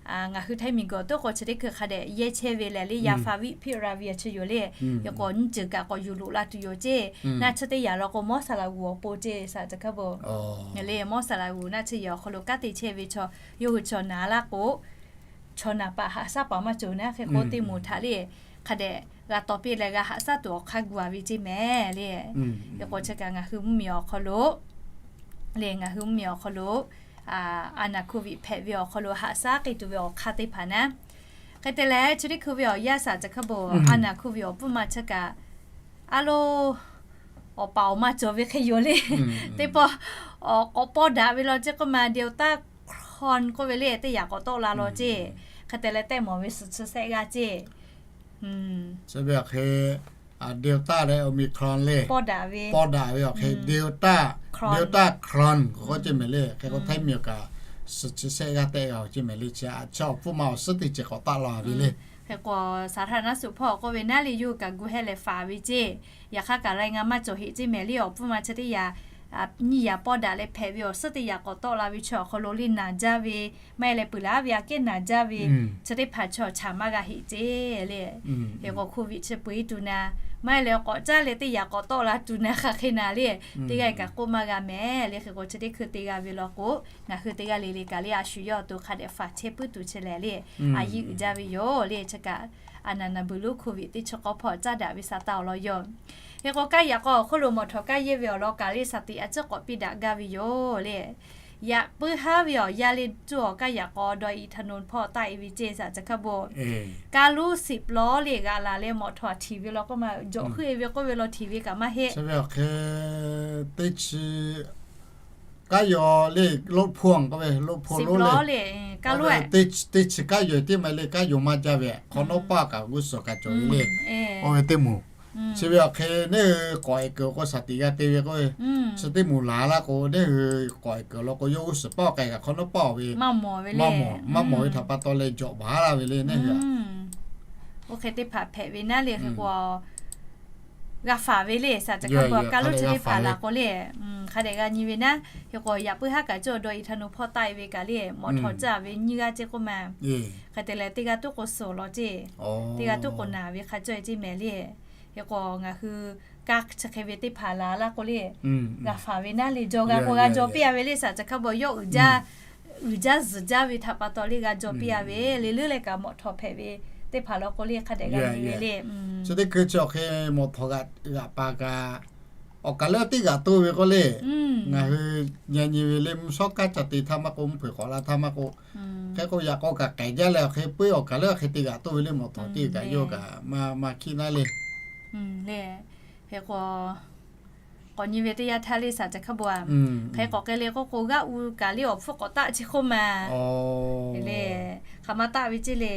ngaˬ hui Htaiˇ miˬguiˬ awˬ toˉ k'o chi teˇ hkui hk'a dehꞈ yehˇ chehˇ ve lehˬ le, yaˍ faˍ viˆ hpiˆ ra ve chi yoˬ le. Hk'e k'o, nyiˇ ceuˬ kaꞈ k'awꞈ yuˬ loꞈ la tuˬ yoˬ ceˇ. Naˆ tsuhˇ teˇ yaꞈ law k'o, mawˇ saˍ laˍ g'uˬ awˬ pon ceˇ, saˍ ca hk'a bo le, mawˇ saˍ laˍ g'uˬ naˆ tsuhˇ yehˬ awˬ hk'aw lo kanˉ te chehˇ ve chaw, yawˇ hui chaw naˍ laˇ k'o, chaw naˍ paˍ haꞈ shaˉ paˍ maˇ cawˬ naˉ. Hk'e k'o, teˇ moˍ htaꞈ le, hk'a dehꞈ g'a taw piˇ leh g'a haꞈ shaˉ tuˬ awˬ hk'aˇ gu a ve ceˇ mehˍ le. Hk'e k'o, chi kaꞈ ngaˬ hui mvuhˇmiˬ awˬ hk'aw lo le, ngaˬ hui mvuhˇmiˬ awˬ hk'aw lo a naˍ Covid hpehꞈ ve awˬ hk'aw lo haꞈ shaˉ k'ai tuˬ ve awˬ hk'aˇ teˇ hpaˍ naˉ. Hk'e te leh, chi teˇ hkui ve awˬ yaˇ saˍ ca hk'a bo, a naˍ Covid awˬ pfuhˇ ma chi kaꞈ a lo, awˬ paˍ awˬ ma cawˬ ve hk'e yoˬ le. Teˇ pawˆ k'awꞈ pawˇ daꞈ ve law ceˇ k'oˆ ma, Delta Cron k'oˆ ve le, teˇ yaꞈ k'awꞈ tawˆ la law ceˇ. Hk'e te leh, tehˆ mawˬ ve suhˍ chi shehˆ g'aˇ ceˇ. Chi ve awˬ hk'e Delta leh Omicron le, pawˇ daꞈ ve awˬ hk'e Delta, Delta Cron k'oˆ ceˇ mehˍ le. Hk'e k'o, Htaiˇ miˬ awˬ kaꞈ suhˍ chi shehˆ g'aˇ tehˆ g'a ceˇ mehˍ le. Chi a chaw awˬ pfuhˇ ma awˬ suhˉ teˇ ceuˬ k'awꞈ taˆ la ve le. Hk'e k'o, saˍ htaˇ naˉ suhˍ hpawˇ k'oˆ ve naˉ le, yawˇ hui kaꞈ gu heh leh faˍ ve ceˇ. Yaꞈ hk'aˇ kaꞈ laiˉ g'a maˇ cawˬ heˆ ceˇ mehˍ le. Awˬ pfuhˇ ma chi teˇ yaꞈ, nyiˇ yaꞈ pawˇ daꞈ leh hpehꞈ ve awˬ suhˉ teˇ yaꞈ k'awꞈ tawˆ la ve chi awˬ hk'aw lo le naˍ jaˇ ve, maˇ heˆ leh peuˬ laˬ ve aꞈ kehˉ naˍ jaˇ ve, chi teˇ hpaˍ chaw chaꞈ maˇ g'a heˆ ceˇ le. Hk'e k'o, Covid chi peu e tuˬ naˍ, maˇ heˆ leh k'awꞈ caˉ leh teˇ yaꞈ k'awꞈ tawˆ la tuˬ naˍ hk'aˬ hk'e naˍ le, teˇ g'aˇ kaꞈ k'oˆ maˇ g'a mehˍ le. Hk'e k'o, chi teˇ hkui te g'a ve law k'o, ngaˬ hui teˇ g'aˇ le le kaꞈ le, a shu yawˇ awˬ to hk'a dehꞈ faˍ chehˇ puiˉ tuˬ chi lehˬ le, a yiˇ uiˍ jaˇ ve yoˬ le. Chi kaꞈ a naˍ naˍ beuˬ lonˉ Covid teˇ chi k'awˇ hpawˇ caˇ daꞈ ve saˍ taˍ awˬ lawn yoˬ. Hk'e k'o, kaˇ yaꞈ k'aw awˬ hk'oˆ lo mawˬ htawˍ kaˇ yehˇ ve awˬ lawn kaꞈ le, saˍ tiꞈ a ciˉ k'awꞈ piˇ daꞈ gaˇ ve yoˬ le. Yaꞈ puiˉ haˉ ve awˬ yaˇ le, cuˇ awˬ kaˇ yaꞈ k'aw dawˇ ethanol hpawˇ taˆ e ve ceˇ saˍ ca hk'a bo. Kaˇ lonˉ siꞈ plawˉ le g'aꞈ laˬ leh mawˬ htawˍ htiˍ ve law k'oˆ ma, jawꞈ heuˆ e ve k'oˆ ve law htiˍ ve kaꞈ maˇ heˆ. Chi ve awˬ hk'e teˇ chi kaˇ yaw le, loˆ hpu k'oˆ ve, loˆ hpu lonˉ le, teˇ chi kaˇ yaw tiˉ ma le, kaˇ yaw maˇ jaˇ ve, hk'awꞈ nawˉ paˇ kaꞈ g'uˇ suhˍ kaꞈ cawˬ ve le. Oˇ ve teˇ moˍ. Chi ve awˬ hk'e neˇ hui k'awꞈ e kuiˬ k'o, saˍ tiꞈ g'a te ve k'oˆ ve, chi teˇ moˍ laˬ laˇ k'o, neˇ hui k'awꞈ e kuiˬ law k'o, yawˇ g'uˇ suhˍ paˇ k'ai kaꞈ hk'awꞈ nawˉ paˇ ve, maˇ mawˬ ve htaꞈ pa taw leh jawꞈ baˬ laˇ ve le neˇ hui. Oˇ hk'e teˇ hpaˍ hpehꞈ ve naˉ le. Hk'e k'o, g'a faˍ ve le, saˍ ca hk'a bo kaˇ lonˉ chi teˇ hpaˍ laˬ k'o le, hk'a dehꞈ g'a nyi ve naˉ. Hk'e k'o, yaꞈ puiˉ haˉ kaꞈ cawˇ dawˇ ethanol hpawˇ taˆ e ve kaꞈ le, mawˬ htawˍ caˇ ve nyiˇ g'aˇ ceˇ k'oˆ ma. Hk'e te leh, teˇ g'aˇ tuˉ k'o suhˍ law ceˇ, teˇ g'aˇ tuˉ k'o naˍ ve hk'a cawˇ e ceˇ mehˍ le. Hk'e k'o, ngaˬ hui kaˇ chi hk'e ve teˇ hpaˍ laˬ laˇ k'o le, g'a faˍ ve naˉ le, jaw g'a k'o g'a jaw piˇ a ve le, saˍ ca hk'a bo yawˇ uiˍ jaˇ uiˍ jaˇ zuhˬ jaˇ ve htaꞈ pa taw le g'a jaw piˇ a ve le. Leuˉ leh kaꞈ mawˬ htawˍ hpehꞈ ve teˇ hpaˍ law k'o le hk'a dehꞈ g'a nyi ve le. Chi teˇ hkui chi awˬ hk'e mawˬ htawˍ g'aꞈ pa kaꞈ, awˬ kaˬ leuˉ teˇ g'aꞈ toˇ ve k'oˆ le, ngaˬ hui nyi nyi ve le, mvuhˇ shawˉ kaˉ ca te htaˇ maˇ k'oˆ, mvuhˇ hpeuꞈ k'awꞈ la htaˇ maˇ k'oˆ, hk'e k'o yaꞈ k'aw kaꞈ k'ehˬ jaˇ leh awˬ hk'e puiˉ awˬ kaˬ leuˉ hk'e te g'aꞈ toˇ ve le, mawˬ htawˍ teˇ kaꞈ yawˇ kaꞈ maˇ maˇ hkiˆ naˉ le. Hk'e k'o, k'awꞈ nyi ve teˇ yanˇ htaˇ le saˍ ca hk'a bo a, hk'e k'awꞈ k'ai le k'oˆ k'o, g'aˇ u kaꞈ le awˬ hpfuhˇ k'awꞈ taˆ chi k'oˆ ma. Le, hk'aˬ ma taˆ ve ceˇ le.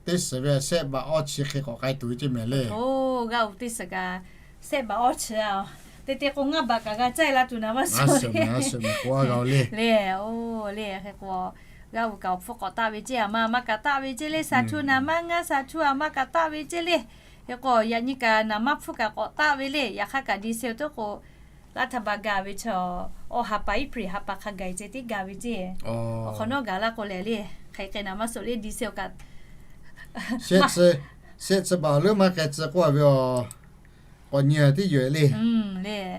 Teˇ suhˍ ve shehˆ baꞈ awˇ chi hk'e k'awꞈ k'ai tuˬ ve ceˇ mehˍ le. Oˇ, g'aˇ u teˇ suhˍ kaꞈ shehˆ baꞈ awˇ chi a, te te k'o ngaˇ baꞈ kaꞈ g'a caˇ la tuˬ naˍ maˇ suhˍ le. Le, oˇ le, hk'e k'o g'aˇ u kaꞈ awˬ hpfuhˇ k'awꞈ taˆ ve ceˇ, a ma a ma kaꞈ taˆ ve ceˇ le, saˍ htu naˍ maˇ ngaˇ, saˍ htu a ma kaꞈ taˆ ve ceˇ le. Hk'e k'o yaꞈ nyi kaꞈ naˍ maˇ hpfuhˇ kaꞈ k'awꞈ taˆ ve le. Yaꞈ hk'aˇ kaꞈ diesel tuˉ k'o, laˇ htaꞈ ba ga ve chaw, awˬ ha pa iˉ hpri ha pa hk'a gaˬ e ceˇ tiˉ ga ve ceˇ. Awˬ hk'awꞈ nawˉ gaˬ laˇ k'o lehˬ le, hk'aˬ hk'e naˍ maˇ suhˍ le, diesel kaꞈ shehˆ chi baꞈ leuˉ maˇ k'ai tcuh k'oˆ a ve a. k'awꞈ nyi tiˉ yoˬ le.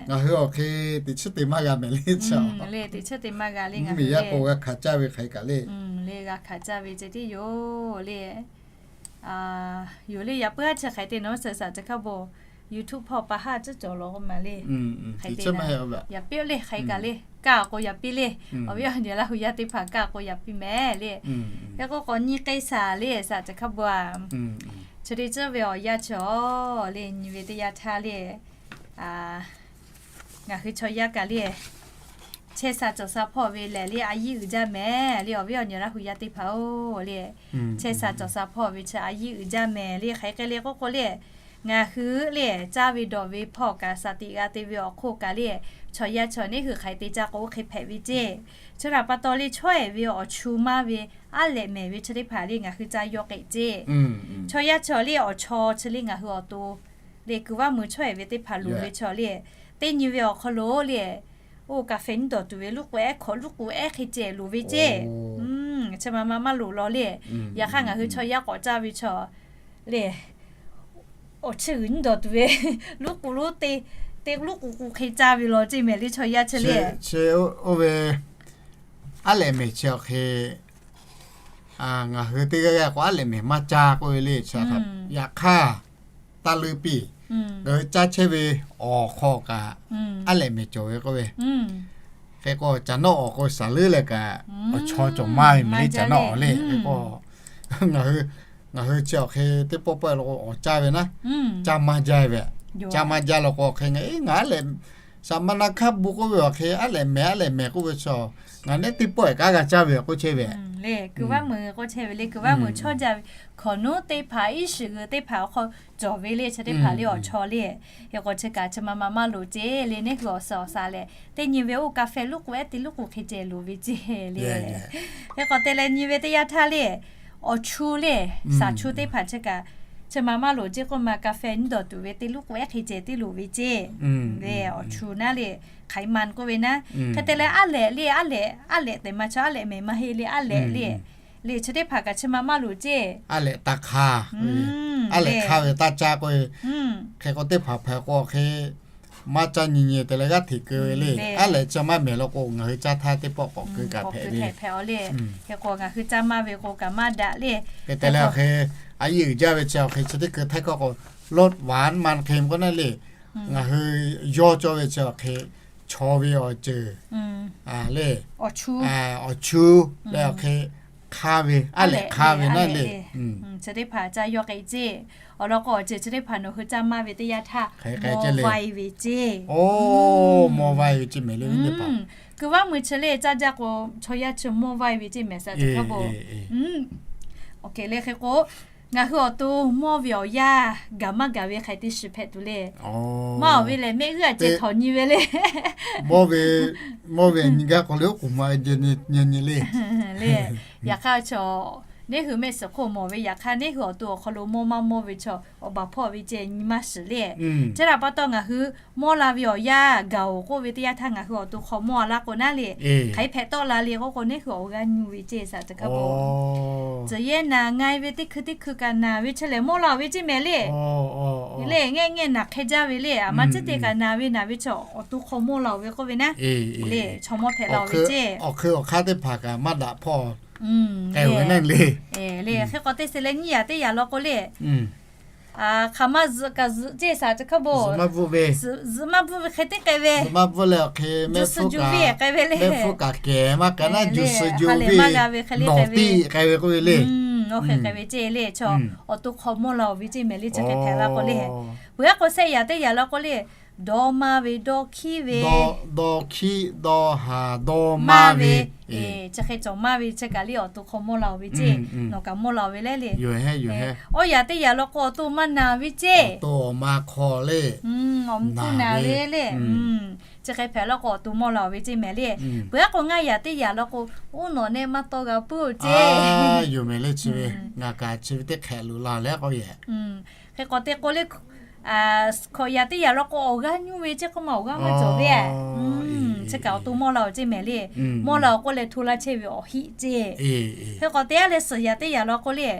Ngaˬ hui awˬ hk'e teꞈ chiˉ te maˇ g'a mehˍ le. Chaw le, teꞈ chiˉ te maˇ g'a le. Mvuhˇmiˬ yaˇ k'o g'a hkanˍ caˇ ve hk'aˬ hk'e kaꞈ le. Le g'a hkanˍ caˇ ve ceh tiˉ yoˬ le. Yoˬ le, yaꞈ puiˉ haˉ chi hk'aˬ hk'e te nawˉ suh shaˍ teꞈ hk'a bon, YouTube hpawˇ pa haˉ tcuhˉ cawˬ law k'o maˬ le. Hk'aˬ hk'e te yaꞈ piˇ le, hk'aˬ hk'e kaꞈ le, kaˇ k'o yaꞈ piˇ le. Awˬ viˉ awˬ nyi Laˇ hu yaˇ teˇ hpaˍ kaˇ k'o yaꞈ piˇ mehˍ le. Hk'e k'o k'awꞈ nyi k'ai shaˍ le shaˍ teꞈ hk'a bon a. Chi teˇ tcuhˉ ve awˬ yanˇ chi awˬ le nyi ve teˇ yanˇ htaˇ le, ngaˬ hui chaw yaˇ kaꞈ le, chehˇ sha cawˬ sha hpawˇ ve lehˬ le, a yiˇ uiˍ jaˇ mehˍ le. Awˬ viˉ awˬ nyi Laˇ hu yaˇ teˇ hpaˍ-oˬ le, chehˇ sha cawˬ sha hpawˇ ve chi a yiˇ uiˍ jaˇ mehˍ le. Hk'aˬ hk'e le k'oˆ k'o le, ngaˬ hui le caˇ ve dawˬ ve hpawˇ kaꞈ, shaˍ tiꞈ g'a te ve awˬ hk'oˆ kaꞈ le, chaw yaˇ chaw neˇ hui hk'aˬ hk'e te caˇ k'o oˇ hk'e hpehꞈ ve ceˇ. Chi htaꞈ pa taw le, chaweh ve awˬ chu maˇ ve aˉ lehꞈ mehˍ ve chi teˇ hpaˍ le ngaˬ hui caˇ yawˇ k'ai ceˇ. Chaw yaˇ chaw le awˬ chaw chi le ngaˬ hui awˬ to le kuiˬ vaˇ mui chaweh ve teˇ hpaˍ loˍ ve chaw le, teˇ nyi ve awˬ hk'aw lo le, oˇ kaˍ fehˍ nyiˇ dawˬ tuˬ ve luˉ k'u ehˉ hk'awꞈ luˉ k'u ehˉ hk'e ceh loˍ ve ceˇ. Chi ma ma maˇ loˍ law le. Yaꞈ hk'aˇ ngaˬ hui chaw yaˇ k'awꞈ caˇ ve chaw le, awˬ chi g'uiˬ nyiˇ dawˬ tuˬ ve luˉ k'u luˉ te, te luˉ k'u k'u hk'e caˇ ve law ceˇ mehˍ le chaw yaˇ chi le. Chi oˇ ve aˉ lehꞈ mehˍ chi awˬ hk'e ngaˬ hui teˇ g'aˇ g'aˇ k'o aˉ lehꞈ mehˍ maˇ caˇ k'oˆ ve le. Yaꞈ hk'aˇ, taˇ leuˆ piˇ, ngaˬ hui caˇ chehˇ ve awˬ hk'aw kaꞈ aˉ lehꞈ mehˍ cawˬ ve k'oˆ ve. Hk'e k'o caꞈ nawˉ awˬ k'o shaˍ leuˉ leh kaꞈ awˬ chaw cawˬ maˇ ve mehˍ le, caꞈ nawˉ awˬ le. Hk'e k'o ngaˬ hui, ngaˬ hui chi awˬ hk'e teˇ pawˆ pawˆ lo k'o awˬ caˇ ve naˉ, caˇ maˇ jaˇ ve. Caˇ maˇ jaˇ law k'o awˬ hk'e ngaˬ, ngaˬ aˉ lehꞈ, shaˍ ma na hkaˇ bu k'oˆ ve awˬ hk'e aˉ lehꞈ mehˍ aˉ lehꞈ mehˍ k'oˆ ve chaw, ngaˬ neˉ teˇ pawˆ ehˍ kaꞈ g'a caˇ ve k'oˆ chehˇ ve. Le kuiˬ vaˇ meuˍ k'oˆ chehˇ ve le, kuiˬ vaˇ meuˍ chawˇ jaˇ ve hkawꞈ nuˉ teˇ hpaˍ iˉ shiˍ g'uiˬ teˇ hpaˍ awˬ hk'aw cawˬ ve le. Chi teˇ hpaˍ le awˬ chaw le. Hk'e k'o chi kaꞈ chi ma ma maˇ loˍ ceˇ le. Neˇ hui awˬ suhˍ awˬ shaˍ lehˬ teˇ nyi ve oˇ kaˍ fehˍ luˉ k'u ehˉ te luˉ k'u hk'e ceh loˍ ve ceˇ le. Hk'e k'o te leh nyi ve teˇ yanˇ htaˇ le, awˬ chu le, shaˍ chu teˇ hpaˍ chi kaꞈ chi ma maˇ loˍ ceˇ k'oˆ ma, kaˍ fehˍ nyiˇ dawˬ tuˬ ve te luˉ k'u ehˉ hk'e ceh te loˍ ve ceˇ. Ve awˬ chu naˉ le, hk'aiˍ ma k'oˆ ve naˉ. Hk'e te leh aˉ lehꞈ le, aˉ lehꞈ, aˉ lehꞈ tehꞈ ma chaw aˉ lehꞈ mehˍ maˇ heˆ le, aˉ lehꞈ le. Le chi teˇ hpaˍ kaꞈ chi ma maˇ loˍ ceˇ. Aˉ lehꞈ taˇ hk'aˇ, aˉ lehꞈ hk'aˇ ve taˇ caˇ k'oˆ ve. Hk'e k'o teˇ hpaˍ hpehꞈ k'o hk'e maˇ caˇ nyi nyi te leh g'aˇ hteꞈ keu ve le. Aˉ lehꞈ chi maˇ mehˍ law k'o ngaˬ hui caˇ htaˇ teˇ pawˆ k'awꞈ keu kaꞈ hpehꞈ ve. Hk'e k'o ngaˬ hui caˇ maˇ ve k'o kaꞈ maˇ daꞈ le. Hk'e te leh awˬ hk'e a yiˇ uiˍ jaˇ ve chi awˬ hk'e chi teˇ keu htaiˇ hkawˇ k'o lot van man hk'e k'oˆ naˉ le. Ngaˬ hui yawˇ cawˇ ve chi awˬ hk'e chaw ve awˬ ceuˬ le, awˬ chu leh awˬ hk'e hk'aˇ ve, aˉ lehꞈ hk'aˇ ve naˉ le. Chi teˇ hpaˍ caˇ yawˇ k'ai ceˇ. Awˬ lawn k'o awˬ ceuˬ chi teˇ hpaˍ nawˬ hui caˇ maˇ ve teˇ yanˇ htaˇ mawˇ vaiˇ ve ceˇ. Oˇ, mawˇ vaiˇ ve ceˇ mehˍ le. Kuiˬ vaˇ mui chi le caˇ jaˇ k'o chaw yaˇ chi mawˇ vaiˇ ve ceˇ mehˍ shaˍ teꞈ hk'a bon. Awˬ hk'e le hk'e k'o ngaˬ hui awˬ to mawˇ ve awˬ yanˇ gaˬ maˇ gaˬ ve hk'aˬ hk'e te shiˍ hpehꞈ tuˬ le. Maˇ awˬ ve lehˬ mehˆ g'uˇ a ceh htawˍ nyi ve le. Mawˇ ve, mawˇ ve nyi gaˇ k'o le oˉ k'oˍ ma nyi nyi le. Le, yaꞈ hk'aˇ chaw neˇ hui mehˆ shiˍ hk'oˆ mawˬ ve, yaꞈ hk'aˇ neˇ hui awˬ to awˬ hk'aw lo mawˇ maˇ mawˇ ve chaw awˬ baˬ hpawˇ ve ceh nyi maˇ shiˍ le. Chi htaꞈ pa taw ngaˬ hui mawˇ la ve awˬ yanˇ gaˬ-oˬ k'oˆ ve teˇ yanˇ htaˇ ngaˬ hui awˬ to hk'aw mawˇ a laˇ k'o naˉ le, hk'aˬ hk'e hpehꞈ tawˆ la le k'oˆ k'o neˇ hui awˬ g'aˇ nyuˇ ve ceˇ shaˍ teꞈ hk'a bon. Tcuh yehˇ naˍ ngai ve teˇ hkui teˇ hkui kaꞈ naˍ ve chi lehˬ mawˇ la-oˬ ve ceˇ mehˍ le. Le ngehˆ ngehˆ naˍ hk'e jaˇ ve le, aˬ ma ciˉ te kaꞈ naˍ ve naˍ ve chaw awˬ to hk'aw mawˇ la-oˬ ve k'oˆ ve naˉ. Le chaw mawˇ hpehꞈ la-oˬ ve ceˇ. Awˬ hk'ui awˬ hk'aˇ teˇ hpaˍ kaꞈ maˇ daꞈ hpawˇ k'ai ve naˉ le. Le hk'e k'o teˇ se leh nyiˇ yaꞈ teˇ yaꞈ law k'o le, hk'aˬ ma zuhꞈ kaꞈ zuhꞈ ceˇ shaˍ teꞈ hk'a bon. Zuhꞈ maˇ bvuhˆ ve hk'e teˇ k'ai ve, maˇ bvuhˆ leh awˬ hk'e mehˆ hpfuhˇ kaꞈ kehˬ maˇ k'ai naˉ, juˬ suh juˬ ve, nawˬ tiˉ k'ai ve k'oˆ ve le. Oˇ hk'e k'ai ve ceˇ le, chaw awˬ to hk'aw mawˇ la-oˬ ve ceˇ mehˍ le. Chi hk'e hpehꞈ la k'o le, peuˬ aˉ k'o shehˆ yaꞈ teˇ yaꞈ law k'o le, dawˇ maˇ ve, dawˇ hkiˉ ve, dawˇ hkiˉ dawˇ haˍ dawˇ maˇ ve, chi hk'e cawˬ maˇ ve chi kaꞈ le awˬ to hk'aw mawˇ la-oˬ ve ceˇ. Nawˬ kaꞈ mawˇ la-oˬ ve le le. Awˇ yaꞈ teˇ yaꞈ law k'o awˬ to maˇ naˍ ve ceˇ. Awˬ to awˬ ma hk'aw le, awˬ mvuhˇ naˍ ve le. Chi hk'e hpehꞈ law k'o awˬ to mawˇ la-oˬ ve ceˇ mehˍ le. Peuˬ aˉ k'o ngaˇ yaꞈ teˇ yaꞈ law k'o, oˇ nawˬ nehˆ maˇ tawˇ g'a puiˉ-oˬ ceˇ. Yoˬ mehˍ le chi ve, ngaˬ kaꞈ chi ve teˇ hk'ehꞈ loꞈ la leh k'oˆ yehˬ. Hk'e k'awꞈ te k'o le, hkawꞈ yaꞈ teˇ yaꞈ law k'o awˬ g'aˇ nyuˇ ve ceˇ k'oˆ ma awˬ g'aˇ maˇ cawˬ ve a. Chi kaꞈ awˬ to mawˇ la-oˬ ceˇ mehˍ le. Mawˇ la-oˬ k'oˆ leh hto laˇ chehˇ ve awˬ hiˆ ceˇ. Hk'e k'awꞈ te aˉ leh suhˍ yaꞈ teˇ yaꞈ law k'o le,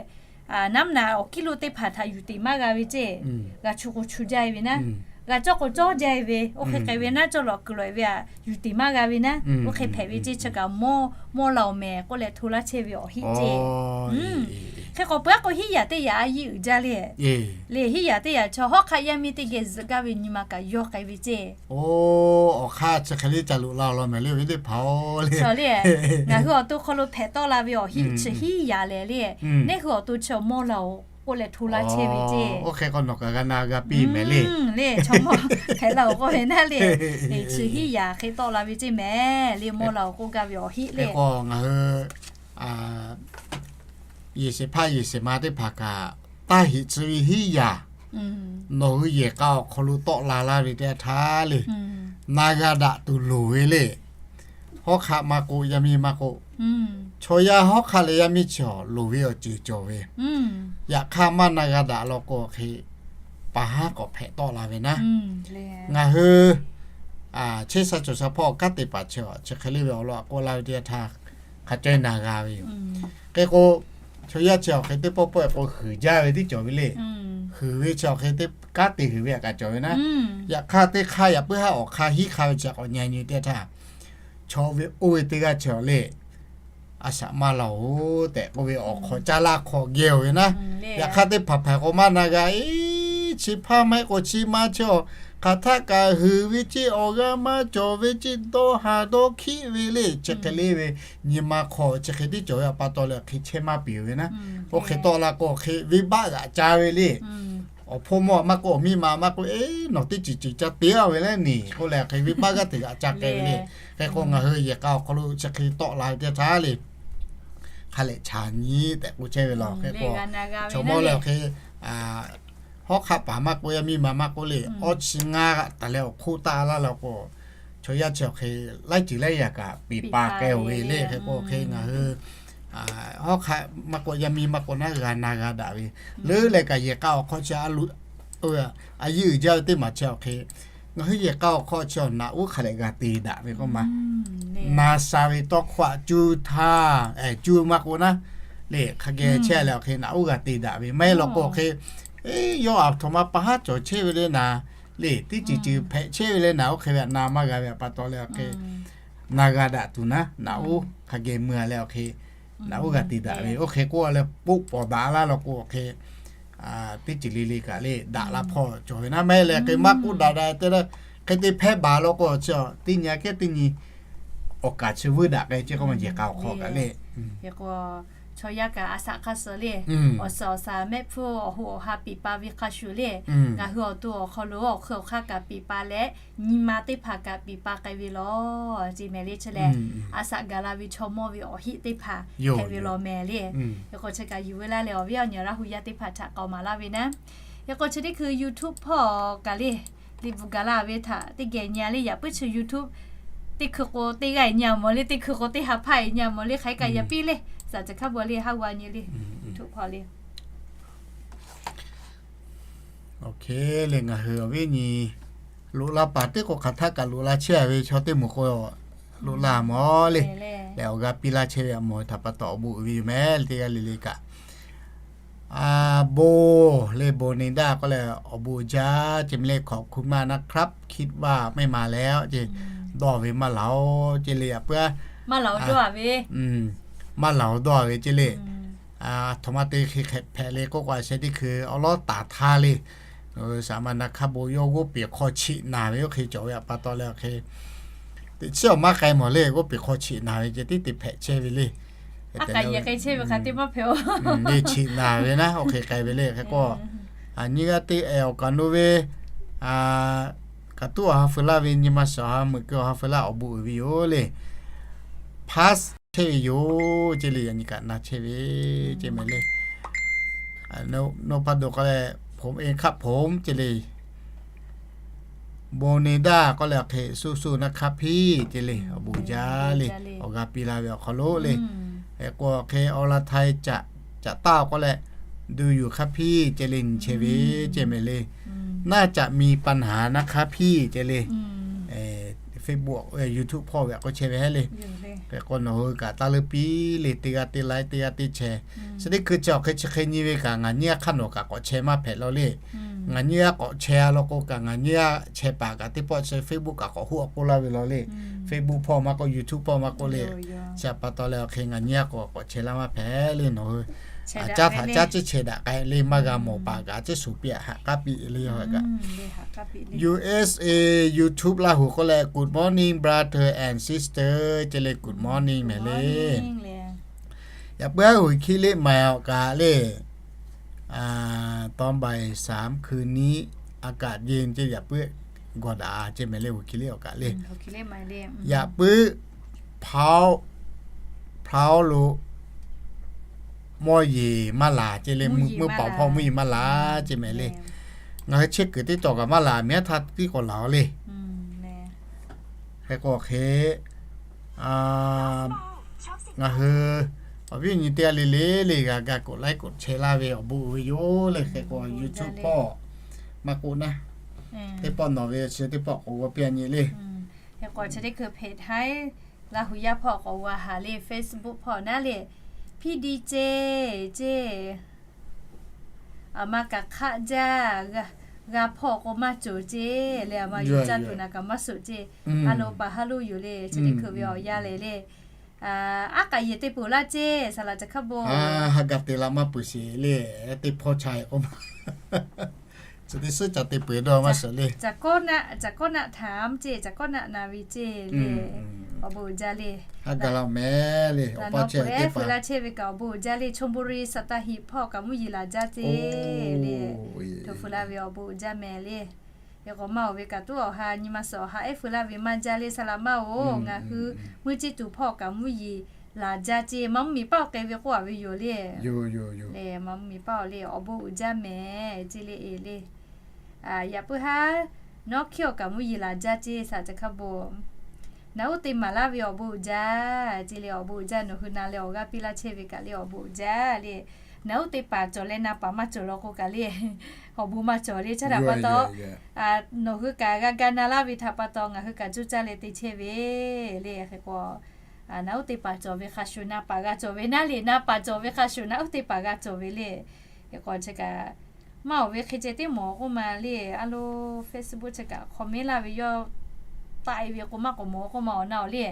naˉ mvuhˇ naꞈ awˬ kiˇ lo teˇ hpaˍ htaꞈ yuˬ teꞈ maˇ g'a ve ceˇ. G'a chu k'o chu jaˇ ve naˉ. g'a cawˇ k'o cawˇ jaˇ ve, oˇ hk'e k'ai ve naˉ cawˇ lawꞈ kuiˬ lawꞈ ve aꞈ yuˬ tiˍ maˇ g'a ve naˉ, oˇ hk'e hpehꞈ ve ceˇ. Chi kaꞈ mawˇ lawˬ mehˍ k'oˆ leh hto laˇ chehˇ ve awˬ heˆ ceˇ. Hk'e k'o peu aˉ k'o hiˉ yaꞈ teˇ yaꞈ a yiˇ uiˍ jaˇ le. Le hiˉ yaꞈ teˇ yaꞈ chaw hawˉ hk'aˆ yaˇ miˇ teˇ geh zuhꞈ gaˇ ve nyi ma kaꞈ yawˇ k'ai ve ceˇ. Oˇ, awˬ hk'aˇ chi hk'e le ca loꞈ la awˬ lawn mehˍ le ve teˇ hpaˍ-oˬ le. Ngaˬ hui awˬ to hk'aw lo hpehꞈ tawˆ la ve awˬ heˆ chi hiˉ yaꞈ lehˬ le, neˇ hui awˬ to chi awˬ mawˇ laˬ-oˬ k'oˆ leh hto laˇ chehˇ ve ceˇ. Oˇ hk'e k'o nawˬ kaꞈ g'a na g'a piˇ mehˍ le. Le chaw mawˇ hpehꞈ la-oˬ k'oˆ ve naˉ le, chi hiˉ yaꞈ hk'e tawˆ la ve ceˇ mehˍ le, mawˇ laˬ-oˬ k'oˆ gaˇ ve awˬ heˆ le. K'o ngaˬ hui yeˬ shehˍ hpaˇ yeˬ shehˍ ma teˇ hpaˍ kaꞈ, taˇ heꞈ tcuh ve hiˉ yaꞈ nawˬ hui yehˬ k'a awˬ hk'aw lo tawˆ la laˇ ve teˇ yanˇ htaˇ le, na g'a daꞈ tuˬ loˍ ve le. Hawˉ hk'aˆ maˇ k'oˆ, yaˇ miˇ maˇ k'oˆ, chaw yaˇ hawˉ hk'aˆ leh yaˇ miˇ chi awˬ loˍ ve awˬ ceuˬ cawˬ ve, yaꞈ hk'aˇ maˇ na g'a daꞈ law k'o hk'e, paˍ haˉ k'awꞈ hpehꞈ tawˆ la ve naˉ. Ngaˬ hui chehˇ sha cawˬ sha hpawˇ kanˉ te paˍ chi, chi hk'e le ve awˬ lawn k'oˆ laˇ ve teˇ yanˇ htaˇ, hk'a caweh na g'a ve yoˬ. Hk'e k'o, chaw yaˇ chi awˬ hk'e teˇ pawˆ pawˆ k'o huiˍ jaˇ ve tiˉ cawˬ ve le. Huiˍ ve chi awˬ hk'e kanˉ te huiˍ ve aꞈ kaꞈ cawˬ ve naˉ. Yaꞈ hk'aˇ teˇ hk'aˇ yaꞈ puiˉ haˉ awˬ hk'aˇ hiˉ hk'aˇ ve chi k'awꞈ nyi nyi teˇ htaˇ, chaw ve oˇ ve teˇ g'aˇ chi awˬ le, a shaꞈ maˇ laˬ-oˬ tehꞈ k'oˆ ve awˬ hk'awꞈ caˇ laˇ hk'awꞈ geh-oˬ ve naˉ. Yaꞈ hk'aˇ teˇ hpaˍ hpaˍ k'o maˇ na g'a, iˉ chi hpaˇ maˇ heˆ k'o chi ma chi awˬ hk'aˬ htaˆ kaꞈ huiˍ ve ceˇ, awˬ g'aˇ maˇ cawˬ ve ceˇ, dawˇ ha dawˇ hkiˆ ve le, chi hk'e le ve nyi ma hk'aw chi hk'e tiˉ cawˬ ve aꞈ pa taw leh hk'e chehˇ maˇ piˍ-oˬ ve naˉ. Oˇ hk'e tawˆ la k'o hk'e venˇbaˆ g'aꞈ ca ve le. Awˬ hpawˇ mawˇ maˇ k'oˆ, awˬ miˇ ma maˇ k'oˆ, eˉ nawˬ teˇ ceuˬ ceuˬ ca te-a ve leh neˇ k'oˆ leh hk'e venˇbaˆ g'aˇ hteꞈ g'aꞈ ca k'ai ve le. Hk'e k'o ngaˬ hui yehˬ k'a awˬ hk'aw lo chi hk'e tawˆ la ve teˇ htaˇ le, hk'a lehꞈ chaˍ nyi tehꞈ k'oˆ chehˇ ve law. Hk'e k'o chaw mawˇ leh awˬ hk'e hawˉ hk'aˆ paˍ maˇ k'oˆ, yaˇ miˇ ma maˇ k'oˆ le, awˇ chi ngaˇ taˍ leh awˬ hk'oˆ taˆ laˇ law k'o, chaw yaˇ chi awˬ hk'e laiˉ ceuˬ laiˉ yaꞈ kaꞈ piˍ pa k'ai-oˬ ve le. Hk'e k'o hk'e ngaˬ hui hawˉ hk'aˆ maˇ k'oˆ, yaˇ miˇ maˇ k'oˆ naˉ g'a na g'a daꞈ ve, leuˉ leh kaꞈ yehˬ k'a awˬ hk'aw chi a yiˇ uiˍ jaˇ ve teˇ maˬ chi awˬ hk'e, ngaˬ hui yehˬ k'a awˬ hk'aw chi awˬ naꞈ uˉ hk'a lehꞈ g'a te daꞈ ve k'oˆ ma. Na sha ve tawˇ hkawˇ aꞈ cuˇ htaˇ, cuˇ maˇ k'oˆ naˉ le, hk'a geh chehˇ leh awˬ hk'e naꞈ uˉ g'a te daꞈ ve maˇ heˆ law k'o hk'e, yawˇ aˬ htoꞈ ma pa haˉ cawˬ chehˇ ve le naˍ le, teˇ ceuˬ ceuˬ hpehꞈ chehˇ ve le naˍ, oˇ hk'e ve aꞈ na maˇ g'a ve aꞈ pa taw leh awˬ hk'e na g'a daꞈ tuˬ naˉ, naꞈ uˉ hk'a geh mui-a leh awˬ hk'e naꞈ uˉ g'a te daꞈ ve, oˇ hk'e k'oˆ leh k'oˆ pawˍ daꞈ laˇ law k'o awˬ hk'e teˇ ceuˬ le le kaꞈ le daꞈ la hpawˇ cawˬ ve naˉ. Maˇ heˆ leh hk'e maˇ k'oˆ daꞈ daꞈ te leh hk'e te hpehˇ baˬ law k'o chi teˇ nyi kehˉ teˇ nyi awˬ kaˍ chi vuiˇ daꞈ k'ai ceˇ k'oˆ ma, yehˬ k'a awˬ hk'aw kaꞈ le. Chaw yaˇ kaꞈ a shaꞈ hk'aˇ suh le, awˬ suhˍ awˬ shaˍ mehˆ hpfuhˇ awˬ hoꞈ awˬ ha piˍ pa ve hk'a shuˍ le, ngaˬ hui awˬ to awˬ hk'aw lo awˬ hk'ui awˬ hk'aˇ kaꞈ piˍ pa leh, nyi ma teˇ hpaˍ kaꞈ piˍ pa k'ai ve law ceˇ mehˍ le. Chi lehˬ, a shaꞈ gaˬ la ve chaw mawˇ ve awˬ heˆ teˇ hpaˍ hpehꞈ ve law mehˍ le. Hk'e k'o chi kaꞈ yuˬ ve laˇ leh awˬ viˉ awˬ nyi Laˇ hu yaˇ teˇ hpaˍ htaꞈ k'aoˍ maˍ laˇ ve naˉ. Hk'e k'o chi teˇ hkui YouTube hpawˇ kaꞈ le, liꞈ bvuhꞈ gaˬ la ve htaꞈ teˇ geh nyi-a le, yaꞈ puiˉ chi YouTube teˇ hkui k'o teˇ g'aˇ nyi-a mawˬ le, teˇ hkui k'o teˇ ha hpaˇ-e nyi-a mawˬ le, hk'aˬ hk'e kaꞈ yaꞈ piˇ le, shaˍ ceuˬ hkaˉ bvuhꞈ le, haˉ g'a nyi le, YouTube hpawˇ le. Oˇ hk'e le ngaˬ hui awˬ viˉ nyi loꞈ la paˍ teˇ k'o hk'aˬ htaˆ kaꞈ loꞈ la chehˇ-a ve chaw teˇ moˍ k'o loꞈ la mawˬ le. Lehˬ awˬ g'a piˇ laˇ chehˇ ve aꞈ mawˬ ve htaꞈ pa taw awˬ bon uiˍ ve yoˬ mehˍ le, teˇ g'aˇ le le kaꞈ. A, bon le, bon ne daˇ k'oˆ leh awˬ bon jaˇ ceˇ mehˍ le, ขอบคุณมากนะครับ คิดว่าไม่มาแล้ว ceˇ, dawˇ ve maˇ laˬ-oˬ ceˇ le, yaꞈ puiˉ maˇ laˬ-oˬ dawˇ ve ceˇ le. Aˬ htoꞈ ma te hk'e hk'e hpehꞈ le k'oˆ k'o, a sheh teˇ hkui awˉ lawˉ taˍ htaˇ le, saˍ ma na hk'aˇ bon yawˇ g'oˇ peˬ hk'aw cheꞈ naˍ ve oˇ hk'e cawˬ ve aꞈ pa taw leh awˬ hk'e teꞈ chiˉ awˬ maˇ k'ai mawˬ le, g'oˇ peˬ hk'aw cheꞈ naˍ ve ceh tiˉ te hpehꞈ chehˇ ve le. Aˉ k'aꞈ yehˬ k'ai chehˇ ve hk'a te maˇ hpehꞈ-oˬ. Te cheꞈ naˍ ve naˉ, oˇ hk'e k'ai ve le. Hk'e k'o, nyiˇ g'aˇ teˇ ehˍ awˬ kaˍ nu ve, kaꞈ tuˉ awˬ ha feu laˇ ve nyi ma shiˍ awˬ ha meuꞈ keu awˬ ha feu laˇ awˬ bon uiˍ ve yoˬ le. Pass chehˇ ve yoˬ ceˇ le, yaꞈ nyi kaꞈ na chehˇ ve ceˇ mehˍ le. นพดล k'oˆ leh ผมเองครับผม ceˇ le. โบเนด้า k'oˆ leh awˬ hk'e สู้ๆนะครับพี่ ceˇ le, awˬ bon jaˇ le, awˬ g'a piˇ la ve awˬ hk'aw lo le. Hk'e k'o awˬ hk'e อรไทย Caꞈ taˇ k'oˆ leh ดูอยู่ครับพี่ ceˇ le, nyi chehˇ ve ceˇ mehˍ le. น่าจะมีปัญหานะครับพี่ ceˇ le. Facebook, YouTube hpawˇ ve aꞈ k'oˆ chehˇ ve heˆ le. Hk'e k'o nawˬ hui kaꞈ taˇ leuˉ piˇ le, teˇ g'aˇ teˇ laiˉ, teˇ g'aˇ teˇ chehˇ. Chi teˇ hkui chi awˬ hk'e chi hk'e nyi ve kaꞈ ngaˬ nyiˇ g'aˇ hk'aˇ nawˬ kaꞈ k'awꞈ chehˇ maˇ hpehꞈ law le. ngaˬ nyiˇ g'aˇ k'awꞈ chehˇ a law k'o kaꞈ, ngaˬ nyiˇ g'aˇ chehˇ paˍ kaꞈ teˇ pawˆ chi Facebook kaꞈ k'awꞈ hoˆ a k'oˆ laˇ ve law le. Facebook hpawˇ maˇ k'oˆ, YouTube hpawˇ maˇ k'oˆ le. Chi htaꞈ pa taw leh awˬ hk'e ngaˬ nyiˇ g'aˇ k'awꞈ k'awꞈ chehˇ laˇ maˇ hpehꞈ le nawˬ hui. Aˬ caˇ htaꞈ caˇ ciˉ chehˇ daꞈ k'ai le maˇ g'a mawˬ paˍ kaꞈ ciˉ shuˍ piˇ haꞈ k'aˉ piˇ le ha kaꞈ. U S A YouTube Laˇ huˍ k'oˆ leh, Good morning brother and sister ce le, good morning mehˍ le. Yaꞈ puiˉ aˉ huˍ hkiˇ liˆ maiˍ awˬ kaꞈ le, ตอนบ่ายสาม คืนนี้ อากาศเย็น ce yaꞈ puiˉ gawˬ daꞈ ce mehˍ le, huˍ hkiˇ liˆ awˬ kaꞈ le. Yaꞈ puiˉ พร้าว พร้าว lo mawˇ yeˬ maˇ laˬ ce le, meuˇ paoˍ hpawˇ mvuhˇ yeˬ maˇ laˬ ce mehˍ le. Ngaˬ hui chehˇ kuiˬ teˇ cawˬ kaꞈ maˇ laˬ, miˉ htaˇ tiˉ k'awꞈ laˬ a le. Hk'e k'o hk'e, ngaˬ hui awˬ viˉ awˬ nyi teˇ g'aˇ le le le g'a ga กดไลค์ กดแชร์ laˇ ve awˬ bon uiˍ ve yoˬ le. Hk'e k'o YouTube hpawˇ maˇ k'oˆ naˉ, teˇ pawˆ nawˬ ve chi teˇ pawˆ k'awꞈ g'aw piˇ a nyi le. Hk'e k'o chi teˇ hkui เพจ haiˉ Laˇ huˍ yaˇ hpawˇ k'awꞈ g'a haˍ le, Facebook hpawˇ naˉ le, P D J ce, aˬ ma kaꞈ hk'aˆ jaˇ, g'a hpawˇ k'o maˇ cawˬ ce le, aˬ ma yuˬ caˇ tuˬ naˍ kaꞈ maˇ suꞈ ce. A lo paˍ haˉ lo yoˬ le, chi teˇ hkui ve awˬ yanˇ le le. Aˉ k'aꞈ yehˬ te peuˬ laˇ ce, saˍ laꞈ caˬ hkaˇ bon. Ha ga te la maˇ peuˬ sheˍ le, teˇ hpawˇ cha e k'o ma. Chi teˇ suhˉ ca te peuˬ dawˇ maˇ suhˍ le. Caˬ kawˉ naˆ htaꞈ ce, caˬ kawˉ naˆ na ve ce le. Awˬ bon uiˍ jaˇ le. Ha ga la mehˍ le, awˬ pa chehˇ ve teˇ hpaˍ, laˇ chehˇ ve kaꞈ awˬ bon uiˍ jaˇ le. ชลบุรี สัตหีบ hpawˇ kaꞈ mvuhˇ yeˬ laˬ jaˇ ce le. Htoꞈ hpu la ve awˬ bon uiˍ jaˇ mehˍ le. Hk'e k'o maˇ oˬ ve kaꞈ tuˉ awˬ ha nyi ma suhˍ awˬ ha ehˉ pu laˇ ve maˇ jaˇ le, saˍ laꞈ maˇ oˬ. Ngaˬ hui mvuhˇ ceˇ tuˬ hpawˇ kaꞈ mvuhˇ yeˬ laˬ jaˇ ce, maˇ mvuhˇ miˬ paˆ awˬ k'e ve k'oˆ a ve yoˬ le. Le maˇ mvuhˇ miˬ paˆ awˬ le awˬ bon uiˍ jaˇ mehˍ ce le e le. Yaꞈ puiˉ haˉ nawˉ hkiˇ awˬ kaꞈ mvuhˇ yeˬ laˬ jaˇ ce, saˍ laꞈ caˬ hkaˇ bon. Naˬ uˉ te maˍ laˇ ve awˬ bon uiˍ jaˇ ce le, awˬ bon uiˍ jaˇ. Nawˬ hui na leh awˬ g'aˇ piˇ laˇ chehˇ ve kaꞈ le awˬ bon uiˍ jaˇ le. Naˬ uˉ te paˍ cawˬ leh na paˍ maˇ cawˬ law k'o kaꞈ le, awˬ bon maˇ cawˬ le. Chaˇ htaꞈ pa taw, nawˬ hui kaꞈ g'a ga na laˇ ve htaꞈ pa taw ngaˬ hui kaꞈ coˇ caˇ leh te chehˇ ve le. Hk'e k'o, naˬ uˉ te paˍ cawˬ ve hk'a shuˍ na paˍ g'a cawˬ ve naˉ le, na paˍ cawˬ ve hk'a shuˍ naˬ uˉ te paˍ g'a cawˬ ve le. Hk'e k'o chi kaꞈ maˇ oˬ ve hk'e ceh teˇ mawˬ k'oˆ ma le. A lo Facebook chi kaꞈ comment laˇ ve yawˇ taˆ e ve k'o maˇ k'awꞈ mawˬ k'oˆ ma awˬ na awˬ le.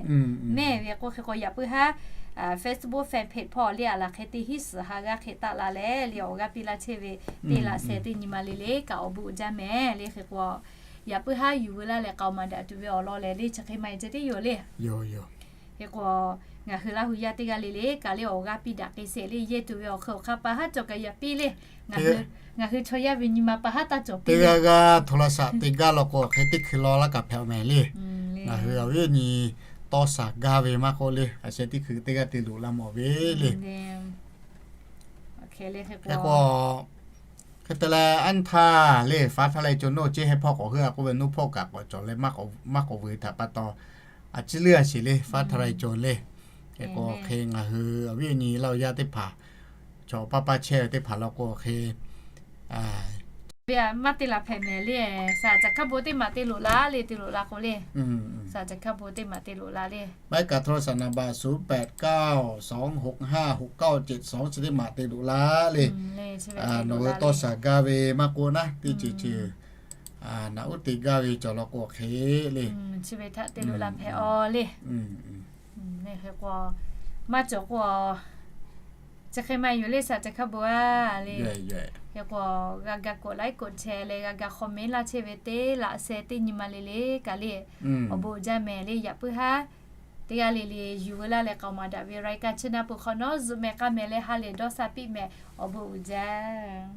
Mehˇ ve k'o hk'e k'o yaꞈ puiˉ haˉ Facebook fan page hpawˇ le a laˬ hk'e te hiˉ suhˍ ha g'aˇ hk'e taˆ la leh le awˬ g'aˇ piˇ laˇ chehˇ ve teˇ laꞈ sheh teˇ nyi ma le le kaꞈ awˬ bon uiˍ jaˇ mehˍ le. Hk'e k'o yaꞈ puiˉ haˉ yuˬ veu laˇ leh k'aoˍ maˍ daꞈ tuˬ ve awˬ lawn lehˬ le chi hk'e ma e ceh teˇ yoˬ le. Hk'e k'o ngaˬ hui Laˇ huˍ yaˇ teˇ g'aˇ le le kaꞈ le awˬ g'aˇ piˇ daꞈ k'ai shehˍ le. Yehˇ tuˬ ve awˬ hk'e awˬ hk'aˇ pa haˉ cawˬ kaꞈ yaꞈ piˇ le. Ngaˬ hui chaw yaˇ ve nyi ma pa haˉ taˇ cawˬ piˇ. Teˇ g'aˇ g'aˇ โทรศัพท์ te gaˇ law k'o hk'e teˇ hkui law laˇ kaꞈ hpehꞈ mehˍ le. Ngaˬ hui awˬ viˉ awˬ nyi tawˇ shaˍ gaˇ ve maˇ k'oˆ le, a sheh teˇ hkui teˇ g'aˇ te loꞈ la mawˬ ve le. Hk'e k'o hk'e te leh anˇ htaˇ le faˉ htaˇ leh co noˇ ceˇ heh hpawˇ k'awꞈ heuˆ a k'oˆ ve, noˇ hpawˇ kaꞈ k'awꞈ cawˬ leh maˇ k'awꞈ vuiˬ htaꞈ pa taw, a ciˉ leuˉ a sheˍ le faˉ htaˇ leh co le. Hk'e k'o hk'e ngaˬ hui awˬ viˉ awˬ nyi Laˇ huˍ yaˇ teˇ hpaˍ, chaw paˇ paˇ chehˇ ve teˇ hpaˍ law k'o hk'e maˇ te laˬ hpehꞈ mehˍ le. Saˍ laꞈ caˬ hkaˇ bon teˇ maˬ te loꞈ la le, te loꞈ la k'o le. Saˍ laꞈ caˬ hkaˇ bon teˇ maˬ te loꞈ la le. หมายเลขโทรศัพท์ นามบัตร ศูนย์แปดเก้าสองหกห้าหกเก้าเจ็ดสอง chi teˇ maˬ te loꞈ la le. Nawˬ hui tawˇ shaˍ gaˇ ve maˇ k'oˆ naˉ teˇ ceuˬ ceuˬ naꞈ uˉ te gaˇ ve cawˬ law k'o hk'e le. Chi ve htaꞈ te loꞈ la hpehꞈ a le. Hk'e k'o maˇ cawˬ k'o chi hk'e ma yoˬ le saˍ laꞈ caˬ hkaˇ bon a le. Hk'e k'o g'a ga กดไลค์ กดแชร์ leh g'a ga comment laˇ chehˇ ve teˇ laꞈ sheh teˇ nyi ma le le kaꞈ le awˬ bon uiˍ jaˇ mehˍ le. Yaꞈ puiˉ haˉ teˇ g'aˇ le le yuˬ veu laˇ leh k'aoˍ maˍ daꞈ ve รายการ chi na peuˬ hk'awꞈ nawˉ zuhꞈ mehˍ k'a mehˍ leh ha lehˬ dawˇ sha piˇ mehˍ. Awˬ bon uiˍ jaˇ.